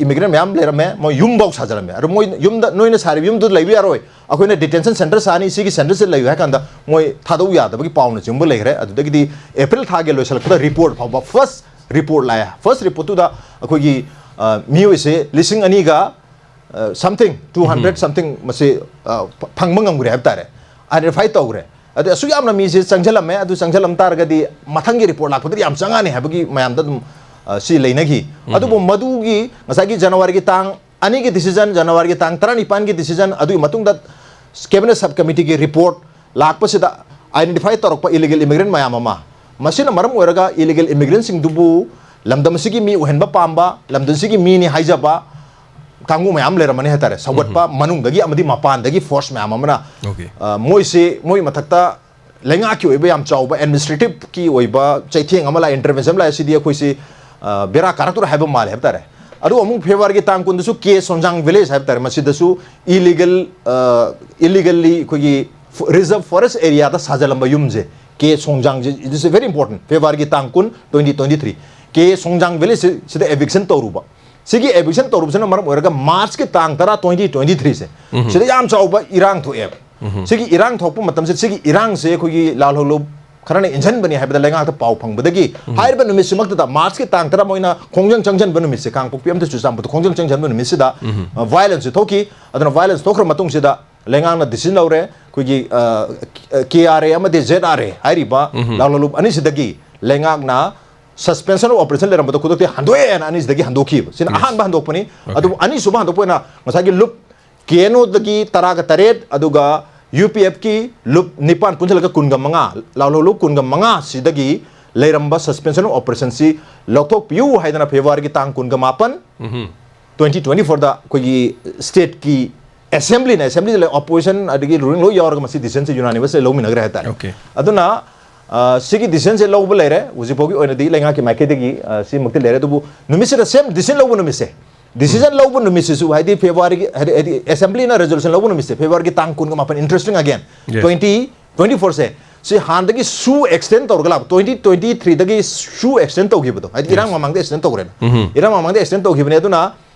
immigrant ꯃꯌꯥꯝ ꯂꯩꯔꯝꯃꯦ, ꯃꯣꯏ ꯌꯨꯝꯐꯥꯎ ꯁꯥꯖꯔꯝꯃꯦ꯫ ꯑꯗꯣ ꯃꯣꯏ ꯌꯨꯝꯗ, "ꯅꯣꯏꯅ ꯁꯥꯔꯤꯕ ꯌꯨꯝꯗꯨꯗ ꯂꯩꯕ ꯌꯥꯔꯣꯏ, ꯑꯩꯈꯣꯏꯅ detention centre ꯁꯥꯅꯤ, ꯁꯤꯒꯤ centreꯁꯤꯗ ꯂꯩꯌꯨ" ꯍꯥꯏ ꯀꯥꯟꯗ ꯃꯣꯏ ꯊꯥꯗꯣꯛꯎ ꯌꯥꯗꯕꯒꯤ ꯄꯥꯎꯅꯆꯤꯡꯕ ꯂꯩꯈ꯭ꯔꯦ꯫ ꯑꯗꯨꯗꯒꯤꯗꯤ April ꯊꯥꯒꯤ ꯂꯣꯏꯁꯤꯜꯂꯛꯄꯗ report ꯐꯥꯎꯕ, first report ꯂꯥꯛꯑꯦ꯫ First reportꯇꯨꯗ ꯑꯩꯈꯣꯏꯒꯤ, ꯑ, ꯃꯤꯑꯣꯏꯁꯦ ꯂꯤꯁꯤꯡ ꯑꯅꯤꯒ, ꯑ, something, two hundred something ꯃꯁꯤ, ꯑ, ꯐ-, ꯐꯪꯕ ꯉꯝꯈ꯭ꯔꯦ ꯍꯥꯏꯕ ꯇꯥꯔꯦ, identify ꯇꯧꯈ꯭ꯔꯦ꯫ ꯑꯗꯨ ꯑꯁꯨꯛ ꯌꯥꯝꯅ ꯃꯤꯁꯦ ꯆꯪꯁꯤꯜꯂꯝꯃꯦ, ꯑꯗꯨ ꯆꯪꯁꯤꯜꯂꯝ ꯇꯥꯔꯒꯗꯤ ꯃꯊꯪꯒꯤ report ꯂꯥꯛꯄꯗꯗꯤ ꯌꯥꯝ ꯆꯪꯉꯛꯑꯅꯤ ꯍꯥꯏꯕꯒꯤ ꯃꯌꯥꯝꯗ ꯑꯗꯨꯝ, ꯑ, ꯁꯤ ꯂꯩꯅꯈꯤ꯫ ꯑꯗꯨꯕꯨ ꯃꯗꯨꯒꯤ ꯉꯁꯥꯏꯒꯤ ꯖꯅꯋꯥꯔꯤꯒꯤ ꯇꯥꯡ ꯑꯅꯤꯒꯤ decision, ꯖꯅꯋꯥꯔꯤꯒꯤ ꯇꯥꯡ ꯇꯔꯥꯅꯤꯄꯥꯟꯒꯤ decision, ꯑꯗꯨꯒꯤ ꯃꯇꯨꯡꯗ cabinet sub committeeꯒꯤ report ꯂꯥꯛꯄꯁꯤꯗ identify ꯇꯧꯔꯛꯄ illegal immigrant ꯃꯌꯥꯝ ꯑꯃ, ꯃꯁꯤꯅ ꯃꯔꯝ ꯑꯣꯏꯔꯒ illegal immigrantꯁꯤꯡꯗꯨꯕꯨ ꯂꯝꯗꯝ ꯑꯁꯤꯒꯤ ꯃꯤ ꯑꯣꯏꯍꯟꯕ ꯄꯥꯝꯕ, ꯂꯝꯗꯝ ꯑꯁꯤꯒꯤ ꯃꯤꯅꯤ ꯍꯥꯏꯖꯕ ꯀꯥꯡꯕꯨ ꯃꯌꯥꯝ ꯂꯩꯔꯝꯃꯅꯤ ꯍꯥꯏꯇꯥꯔꯦ꯫ ꯁꯧꯒꯠꯄ ꯃꯅꯨꯡꯗꯒꯤ ꯑꯃꯗꯤ ꯃꯄꯥꯟꯗꯒꯤ force ꯃꯌꯥꯝ ꯑꯃꯅ, Okay. ꯑ, ꯃꯣꯏꯁꯤ, ꯃꯣꯏ ꯃꯊꯛꯇ ꯂꯩꯉꯥꯛꯀꯤ ꯑꯣꯏꯕ ꯌꯥꯝ ꯆꯥꯎꯕ administrativeꯀꯤ ꯑꯣꯏꯕ ꯆꯩꯊꯦꯡ ꯑꯃ ꯂꯥꯛꯑꯦ, intervention ꯑꯃ ꯂꯥꯛꯑꯦ, ꯁꯤꯗꯤ ꯑꯩꯈꯣꯏꯁꯤ, ꯑ, ꯕꯦꯔꯥ ꯀꯥꯔꯛꯇꯣꯔꯦ ꯍꯥꯏꯕ ꯃꯥꯜꯂꯦ ꯍꯥꯏꯕ ꯇꯥꯔꯦ꯫ ꯑꯗꯨꯒ ꯑꯃꯨꯛ Februaryꯒꯤ ꯇꯥꯡ ꯀꯨꯟꯗꯁꯨ ꯀꯦ ꯁꯣꯟꯖꯥꯡ village ꯍꯥꯏꯕ ꯇꯥꯔꯦ, ꯃꯁꯤꯗꯁꯨ illegal, ꯑ, illegally ꯑꯩꯈꯣꯏꯒꯤ ꯐ-, reserve forest areaꯗ ꯁꯥꯖꯜꯂꯝꯕ ꯌꯨꯝꯁꯦ, ꯀꯦ ꯁꯣꯡꯖꯥꯡꯁꯦ, this is very important, Februaryꯒꯤ ꯇꯥꯡ ꯀꯨꯟ, twenty twenty three, ꯀꯦ ꯁꯣꯡꯖꯥꯡ village ꯁꯤꯗ eviction ꯇꯧꯔꯨꯕ꯫ ꯁꯤꯒꯤ eviction ꯇꯧꯔꯨꯕꯁꯤꯅ ꯃꯔꯝ ꯑꯣꯏꯔꯒ Marchꯀꯤ ꯇꯥꯡ ꯇꯔꯥ, twenty twenty threeꯁꯦ, ꯁꯤꯗ ꯌꯥꯝ ꯆꯥꯎꯕ ꯏꯔꯥꯡ ꯊꯣꯛꯑꯦꯕ꯫ ꯁꯤꯒꯤ ꯏꯔꯥꯡ ꯊꯣꯛꯄ ꯃꯇꯝꯁꯤꯗ ꯁꯤꯒꯤ ꯏꯔꯥꯡꯁꯦ ꯑꯩꯈꯣꯏꯒꯤ ꯂꯥꯜꯍꯧꯂꯨꯞ ꯈꯔꯅ ꯏꯟꯁꯤꯟꯕꯅꯤ ꯍꯥꯏꯕꯗ ꯂꯩꯉꯥꯛꯇ ꯄꯥꯎ ꯐꯪꯕꯗꯒꯤ, ꯍꯥꯏꯔꯤꯕ ꯅꯨꯃꯤꯠꯁꯤꯃꯛꯇꯗ, Marchꯀꯤ ꯇꯥꯡ ꯇꯔꯥ ꯃꯣꯏꯅ ꯈꯣꯡꯖꯪ ꯆꯪꯁꯤꯟꯕ ꯅꯨꯃꯤꯠꯁꯦ, ꯀꯥꯡꯄꯣꯛꯄꯤ ꯑꯃꯗꯤ ꯆꯨꯔꯆꯥꯟꯄꯨꯔꯗ ꯈꯣꯡꯖꯪ ꯆꯪꯁꯤꯟꯕ ꯅꯨꯃꯤꯠꯁꯤꯗ, ꯑ, violenceꯁꯦ ꯊꯣꯛꯈꯤ꯫ ꯑꯗꯨꯅ violence ꯊꯣꯛꯈ꯭ꯔ ꯃꯇꯨꯡꯁꯤꯗ ꯂꯩꯉꯥꯛꯅ decision ꯂꯧꯔꯦ, ꯑꯩꯈꯣꯏꯒꯤ, ꯑ, KRA ꯑꯃꯗꯤ ZRA ꯍꯥꯏꯔꯤꯕ ꯂꯥꯜꯍꯧꯂꯨꯞ ꯑꯅꯤꯁꯤꯗꯒꯤ ꯂꯩꯉꯥꯛꯅ suspension of operation ꯂꯩꯔꯝꯕꯗꯣ ꯈꯨꯗꯛꯇ ꯍꯟꯗꯣꯛꯑꯦꯅ ꯑꯅꯤꯁꯤꯗꯒꯤ ꯍꯟꯗꯣꯛꯈꯤꯕ꯫ ꯁꯤꯅ ꯑꯍꯥꯟꯕ ꯍꯟꯗꯣꯛꯄꯅꯤ꯫ ꯑꯗꯨꯕꯨ ꯑꯅꯤꯁꯨꯕ ꯍꯟꯗꯣꯛꯄ ꯑꯣꯏꯅ ꯉꯁꯥꯏꯒꯤ ꯂꯨꯞ KNOꯗꯒꯤ ꯇꯔꯥꯒ ꯇꯔꯦꯠ, ꯑꯗꯨꯒ UPFꯀꯤ ꯂꯨꯞ ꯅꯤꯄꯥꯟ ꯄꯨꯟꯁꯤꯜꯂꯒ ꯀꯨꯟꯒ ꯃꯉꯥ, ꯂꯥꯜꯍꯧꯂꯨꯞ ꯀꯨꯟꯒ ꯃꯉꯥ ꯁꯤꯗꯒꯤ ꯂꯩꯔꯝꯕ suspension of operationꯁꯤ ꯂꯧꯊꯣꯛꯄꯤꯌꯨ ꯍꯥꯏꯗꯅ Februaryꯒꯤ ꯇꯥꯡ ꯀꯨꯟꯒ ꯃꯥꯄꯟ, twenty twenty fourꯗ ꯑꯩꯈꯣꯏꯒꯤ stateꯀꯤ assemblyꯅ, assemblyꯗ ꯂꯩ opposition ꯑꯗꯒꯤ ruling ꯂꯣꯏ ꯌꯥꯎꯔꯒ ꯃꯁꯤ decisionꯁꯦ unanimously ꯂꯧꯃꯤꯟꯅꯈ꯭ꯔꯦ ꯍꯥꯏꯇꯥꯔꯦ꯫ Okay. ꯑꯗꯨꯅ, ꯑ, ꯁꯤꯒꯤ decisionꯁꯦ ꯂꯧꯕ ꯂꯩꯔꯦ, ꯍꯧꯖꯤꯛ ꯐꯥꯎꯒꯤ ꯑꯣꯏꯅꯗꯤ ꯂꯩꯉꯥꯛꯀꯤ ꯃꯥꯏꯀꯩꯗꯒꯤ, ꯑ, ꯁꯤꯃꯛꯇꯤ ꯂꯩꯔꯦ꯫ ꯑꯗꯨꯕꯨ ꯅꯨꯃꯤꯠꯁꯤꯗ same decision ꯂꯧꯕ ꯅꯨꯃꯤꯠꯁꯦ, decision ꯂꯧꯕ ꯅꯨꯃꯤꯠꯁꯤꯁꯨ, ꯍꯥꯏꯗꯤ Februaryꯒꯤ, ꯍꯥꯏꯗꯤ, ꯍꯥꯏꯗꯤ assemblyꯅ resolution ꯂꯧꯕ ꯅꯨꯃꯤꯠꯁꯦ, Februaryꯒꯤ ꯇꯥꯡ ꯀꯨꯟꯒ ꯃꯥꯄꯟ, interesting again, Yes. twenty twenty fourꯁꯦ, ꯁꯤ ꯍꯥꯟꯅꯗꯒꯤ ꯁꯨ extend ꯇꯧꯔꯒ ꯂꯥꯛꯄ, twenty twenty threeꯗꯒꯤ ꯁꯨ extend ꯇꯧꯈꯤꯕꯗꯣ, ꯍꯥꯏꯗꯤ ꯏꯔꯥꯡ Yes. ꯃꯃꯥꯡꯗ extend ꯇꯧꯈ꯭ꯔꯦꯅ꯫ ꯏꯔꯥꯡ ꯃꯃꯥꯡꯗ extend ꯇꯧꯈꯤꯕꯅꯦ꯫ ꯑꯗꯨꯅ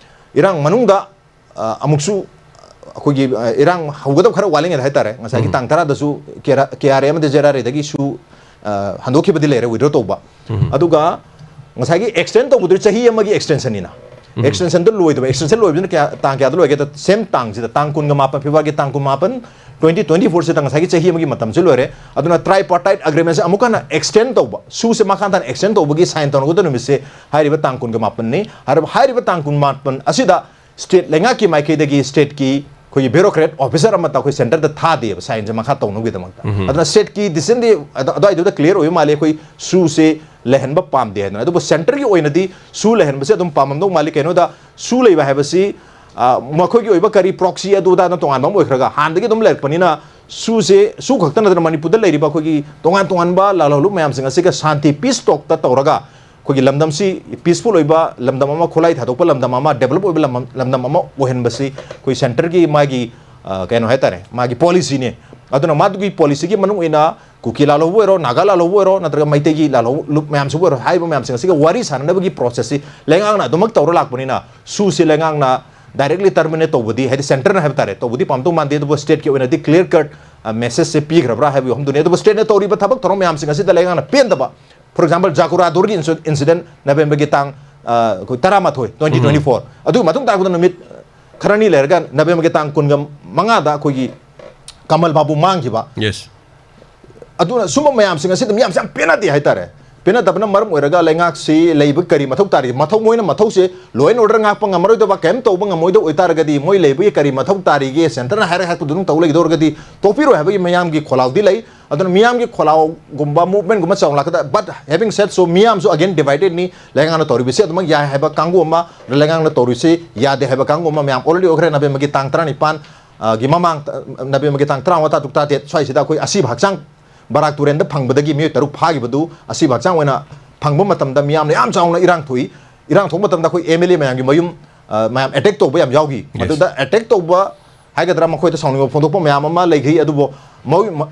ꯏꯔꯥꯡ ꯃꯅꯨꯡꯗ, ꯑ, ꯑꯃꯨꯛꯁꯨ ꯑꯩꯈꯣꯏꯒꯤ, ꯑ, ꯏꯔꯥꯡ ꯍꯧꯒꯗꯕ ꯈꯔ ꯋꯥꯠꯂꯤꯉꯩꯗ ꯍꯥꯏꯇꯥꯔꯦ, ꯉꯁꯥꯏꯒꯤ ꯇꯥꯡ ꯇꯔꯥꯗꯁꯨ KRA ꯑꯃꯗꯤ ZRAꯗꯒꯤꯁꯨ, ꯑ, ꯍꯟꯗꯣꯛꯈꯤꯕꯗꯤ ꯂꯩꯔꯦ, withdraw ꯇꯧꯕ꯫ ꯑꯗꯨꯒ ꯉꯁꯥꯏꯒꯤ extend ꯇꯧꯕꯗꯨ ꯆꯍꯤ ꯑꯃꯒꯤ extensionꯅꯤꯅ, ꯑꯦꯛꯁꯇꯦꯟꯁꯟꯗꯣ ꯂꯣꯏꯗꯕ, ꯑꯦꯛꯁꯇꯦꯟꯁꯟ ꯂꯣꯏꯕꯗꯨꯅ ꯀꯌꯥ, ꯇꯥꯡ ꯀꯌꯥꯗ ꯂꯣꯏꯒꯦꯗ? ꯁꯦꯝ ꯇꯥꯡꯁꯤꯗ, ꯇꯥꯡ ꯀꯨꯟꯒ ꯃꯥꯄꯟ, ꯐꯦꯕ꯭ꯔꯨꯋꯥꯔꯤꯒꯤ ꯇꯥꯡ ꯀꯨꯟꯃꯥꯄꯟ, ꯇ꯭ꯋꯦꯟꯇꯤ ꯇ꯭ꯋꯦꯟꯇꯤ ꯐꯣꯔꯁꯤꯗ ꯉꯁꯥꯏꯒꯤ ꯆꯍꯤ ꯑꯃꯒꯤ ꯃꯇꯝꯁꯤ ꯂꯣꯏꯔꯦ꯫ ꯑꯗꯨꯅ tripartite agreementꯁꯦ ꯑꯃꯨꯛ ꯍꯟꯅ ꯑꯦꯛꯁꯇꯦꯟ ꯇꯧꯕ, ꯁꯨꯁꯦ ꯃꯈꯥ ꯇꯥꯅ ꯑꯦꯛꯁꯇꯦꯟ ꯇꯧꯕꯒꯤ ꯁꯥꯏꯟ ꯇꯧꯅꯒꯗꯕ ꯅꯨꯃꯤꯠꯁꯦ ꯍꯥꯏꯔꯤꯕ ꯇꯥꯡ ꯀꯨꯟꯒ ꯃꯥꯄꯟꯅꯤ꯫ ꯍꯥꯏꯔꯤꯕ, ꯍꯥꯏꯔꯤꯕ ꯇꯥꯡ ꯀꯨꯟꯃꯥꯄꯟ ꯑꯁꯤꯗ ꯁ꯭ꯇꯦꯠ ꯂꯩꯉꯥꯛꯀꯤ ꯃꯥꯏꯀꯩꯗꯒꯤ ꯁ꯭ꯇꯦꯠꯀꯤ ꯑꯩꯈꯣꯏꯒꯤ bureaucrat officer ꯑꯃꯠꯇ ꯑꯩꯈꯣꯏ ꯁꯦꯟꯇꯔꯗ ꯊꯥꯗꯦꯕ ꯁꯥꯏꯟꯁꯦ ꯃꯈꯥ ꯇꯧꯅꯕꯒꯤꯗꯃꯛꯇ꯫ ꯑꯗꯨꯅ ꯁ꯭ꯇꯦꯠꯀꯤ decisionꯗꯤ ꯑꯗ-, ꯑꯗꯨꯋꯥꯏꯗꯨꯗ clear ꯑꯣꯏꯕ ꯃꯥꯜꯂꯤ, ꯑꯩꯈꯣꯏ ꯁꯨꯁꯦ ꯂꯩꯍꯟꯕ ꯄꯥꯝꯗꯦ ꯍꯥꯏꯗꯅ꯫ ꯑꯗꯨꯕꯨ ꯁꯦꯟꯇꯔꯒꯤ ꯑꯣꯏꯅꯗꯤ ꯁꯨ ꯂꯩꯍꯟꯕꯁꯦ ꯑꯗꯨꯝ ꯄꯥꯝꯃꯝꯗꯧ ꯃꯥꯜꯂꯤ꯫ ꯀꯩꯅꯣꯗ ꯁꯨ ꯂꯩꯕ ꯍꯥꯏꯕꯁꯤ, ꯑ, ꯃꯈꯣꯏꯒꯤ ꯑꯣꯏꯕ ꯀꯔꯤ proxy ꯑꯗꯨ ꯑꯗꯥꯅ ꯇꯣꯉꯥꯟꯕ ꯑꯃ ꯑꯣꯏꯈ꯭ꯔꯒ, ꯍꯥꯟꯅꯗꯒꯤ ꯑꯗꯨꯝ ꯂꯩꯔꯛꯄꯅꯤꯅ ꯁꯨꯁꯦ, ꯁꯨ ꯈꯛꯇ ꯅꯠꯇꯅ ꯃꯅꯤꯄꯨꯔꯗ ꯂꯩꯔꯤꯕ ꯑꯩꯈꯣꯏꯒꯤ ꯇꯣꯉꯥꯟ ꯇꯣꯉꯥꯟꯕ ꯂꯥꯜꯍꯧꯂꯨꯞ ꯃꯌꯥꯝꯁꯤꯡ ꯑꯁꯤꯒ ꯁꯥꯟꯇꯤ, peace talkꯇ ꯇꯧꯔꯒ ꯑꯩꯈꯣꯏꯒꯤ ꯂꯝꯗꯝꯁꯤ peaceful ꯑꯣꯏꯕ ꯂꯝꯗꯝ ꯑꯃ, ꯈꯨꯠꯂꯥꯏ ꯊꯥꯗꯣꯛꯄ ꯂꯝꯗꯝ ꯑꯃ, develop ꯑꯣꯏꯕ ꯂꯝꯗꯝ, ꯂꯝꯗꯝ ꯑꯃ ꯑꯣꯏꯍꯟꯕꯁꯤ ꯑꯩꯈꯣꯏ ꯁꯦꯟꯇꯔꯒꯤ ꯃꯥꯒꯤ, ꯑ, ꯀꯩꯅꯣ ꯍꯥꯏꯇꯥꯔꯦ, ꯃꯥꯒꯤ policyꯅꯦ꯫ ꯑꯗꯨꯅ ꯃꯥꯗꯨꯒꯤ policyꯒꯤ ꯃꯅꯨꯡ ꯑꯣꯏꯅ ꯀꯨꯀꯤ ꯂꯥꯜꯍꯧꯕ ꯑꯣꯏꯔꯣ, ꯅꯥꯒꯥ ꯂꯥꯜꯍꯧꯕ ꯑꯣꯏꯔꯣ, ꯅꯠꯇ꯭ꯔꯒ ꯃꯩꯇꯩꯒꯤ ꯂꯥꯜꯍꯧꯂꯨꯞ ꯃꯌꯥꯝꯁꯤꯕꯨ ꯑꯣꯏꯔꯣ, ꯍꯥꯏꯔꯤꯕ ꯃꯌꯥꯝꯁꯤꯡ ꯑꯁꯤꯒ ꯋꯥꯔꯤ ꯁꯥꯟꯅꯅꯕꯒꯤ processꯁꯤ ꯂꯩꯉꯥꯛꯅ ꯑꯗꯨꯃꯛ ꯇꯧꯔ ꯂꯥꯛꯄꯅꯤꯅ, ꯁꯨꯁꯤ ꯂꯩꯉꯥꯛꯅ directly terminate ꯇꯧꯕꯗꯤ, ꯍꯥꯏꯗꯤ ꯁꯦꯟꯇꯔꯅ ꯍꯥꯏꯕ ꯇꯥꯔꯦ, ꯇꯧꯕꯗꯤ ꯄꯥꯝꯗꯧ ꯃꯥꯟꯗꯦ꯫ ꯑꯗꯨꯕꯨ ꯁ꯭ꯇꯦꯠꯀꯤ ꯑꯣꯏꯅꯗꯤ clear cut, ꯑ, messageꯁꯦ ꯄꯤꯈ꯭ꯔꯕ꯭ꯔꯥ ꯍꯥꯏꯕꯒꯤ ꯋꯥꯐꯝꯗꯨꯅꯤ꯫ ꯑꯗꯨꯕꯨ ꯁ꯭ꯇꯦꯠꯅ ꯇꯧꯔꯤꯕ ꯊꯕꯛ ꯊꯧꯔꯝ ꯃꯌꯥꯝꯁꯤꯡ ꯑꯁꯤꯗ ꯂꯩꯉꯥꯛꯅ ꯄꯦꯟꯗꯕ, for example, ꯖꯥꯀꯨꯔꯥꯗꯣꯔꯒꯤ inci-, incident ꯅꯕꯦꯝꯕꯔꯒꯤ ꯇꯥꯡ, ꯑ, ꯑꯩꯈꯣꯏ ꯇꯔꯥꯃꯥꯊꯣꯏ, twenty twenty four, ꯑꯗꯨꯒꯤ ꯃꯇꯨꯡ ꯇꯥꯔꯛꯄꯗ ꯅꯨꯃꯤꯠ ꯈꯔꯅꯤ ꯂꯩꯔꯒ ꯅꯕꯦꯝꯕꯔꯒꯤ ꯇꯥꯡ ꯀꯨꯟꯒ ꯃꯉꯥꯗ ꯑꯩꯈꯣꯏꯒꯤ ꯀꯃꯜ ꯕꯥꯕꯨ ꯃꯥꯡꯈꯤꯕ꯫ Yes. ꯑꯗꯨꯅ ꯁꯨꯝꯕ ꯃꯌꯥꯝꯁꯤꯡ ꯑꯁꯤꯗ ꯃꯤꯌꯥꯝꯁꯦ ꯌꯥꯝ ꯄꯦꯟꯅꯗꯦ ꯍꯥꯏꯇꯥꯔꯦ꯫ ꯄꯦꯟꯅꯗꯕꯅ ꯃꯔꯝ ꯑꯣꯏꯔꯒ ꯂꯩꯉꯥꯛꯁꯤ ꯂꯩꯕ ꯀꯔꯤ ꯃꯊꯧ ꯇꯥꯔꯤ? ꯃꯊꯧ, ꯃꯣꯏꯅ ꯃꯊꯧꯁꯦ law and order ꯉꯥꯛꯄ ꯉꯝꯃꯔꯣꯏꯗꯕ, ꯀꯔꯤꯝ ꯇꯧꯕ ꯉꯝꯃꯣꯏꯗꯕ ꯑꯣꯏꯇꯥꯔꯒꯗꯤ, ꯃꯣꯏ ꯂꯩꯕꯒꯤ ꯀꯔꯤ ꯃꯊꯧ ꯇꯥꯔꯤꯒꯦ? ꯁꯦꯟꯇꯔꯅ ꯍꯥꯏꯔ ꯍꯥꯏꯔꯛꯄꯗꯨ ꯑꯗꯨꯝ ꯇꯧ ꯂꯩꯒꯗꯧꯔꯒꯗꯤ ꯇꯣꯛꯄꯤꯔꯣꯏ ꯍꯥꯏꯕꯒꯤ ꯃꯤꯌꯥꯝꯒꯤ ꯈꯣꯜꯂꯥꯎꯗꯤ ꯂꯩ꯫ ꯑꯗꯨꯅ ꯃꯤꯌꯥꯝꯒꯤ ꯈꯣꯜꯂꯥꯎꯒꯨꯝꯕ ꯑꯃꯨꯛ ꯆꯥꯎꯂꯛꯀꯗ, but having said so, ꯃꯤꯌꯥꯝꯁꯨ again dividedꯅꯤ꯫ ꯂꯩꯉꯥꯛꯅ ꯇꯧꯔꯤꯕꯁꯤ ꯑꯗꯨꯃꯛ ꯌꯥꯏ ꯍꯥꯏꯕ ꯀꯥꯡꯕꯨ ꯑꯃ, ꯂꯩꯉꯥꯛꯅ ꯇꯧꯔꯤꯁꯤ ꯌꯥꯗꯦ ꯍꯥꯏꯕ ꯀꯥꯡꯕꯨ ꯑꯃ ꯃꯌꯥꯝ already ꯑꯣꯏꯈ꯭ꯔꯦ꯫ ꯅꯕꯦꯝꯕꯔꯒꯤ ꯇꯥꯡ ꯇꯔꯥꯅꯤꯄꯥꯟ, ꯑ, ꯒꯤ ꯃꯃꯥꯡ, ꯅꯕꯦꯝꯕꯔꯒꯤ ꯇꯥꯡ ꯇꯔꯥꯃꯉꯥ, ꯇꯔꯥ ꯇꯔꯨꯛ, ꯇꯔꯥꯇꯔꯦꯠ ꯁ꯭ꯋꯥꯏꯁꯤꯗ ꯑꯩꯈꯣꯏ ꯑꯁꯤꯕ ꯍꯛꯆꯥꯡ ꯕꯔꯥꯛ ꯇꯨꯔꯦꯟꯗ ꯐꯪꯕꯗꯒꯤ ꯃꯤꯑꯣꯏ ꯇꯔꯨꯛ ꯐꯥꯈꯤꯕꯗꯨ ꯑꯁꯤꯕ ꯍꯛꯆꯥꯡ ꯑꯣꯏꯅ ꯐꯪꯕ ꯃꯇꯝꯗ ꯃꯤꯌꯥꯝꯅ ꯌꯥꯝ ꯆꯥꯎꯅ ꯏꯔꯥꯡ ꯊꯣꯛꯏ꯫ ꯏꯔꯥꯡ ꯊꯣꯛꯄ ꯃꯇꯝꯗ ꯑꯩꯈꯣꯏ MLA ꯃꯌꯥꯝꯒꯤ ꯃꯌꯨꯝ, ꯑ, ꯃꯌꯥꯝ attack ꯇꯧꯕ ꯌꯥꯝ ꯌꯥꯎꯈꯤ꯫ Yes. ꯃꯗꯨꯗ attack ꯇꯧꯕ ꯍꯥꯏꯒꯗ꯭ꯔꯥ, ꯃꯈꯣꯏꯗ ꯁꯥꯎꯅꯤꯡꯕ ꯐꯣꯡꯗꯣꯛꯄ ꯃꯌꯥꯝ ꯑꯃ ꯂꯩꯈꯤ꯫ ꯑꯗꯨꯕꯨ ꯃꯣꯏ, ꯃ-,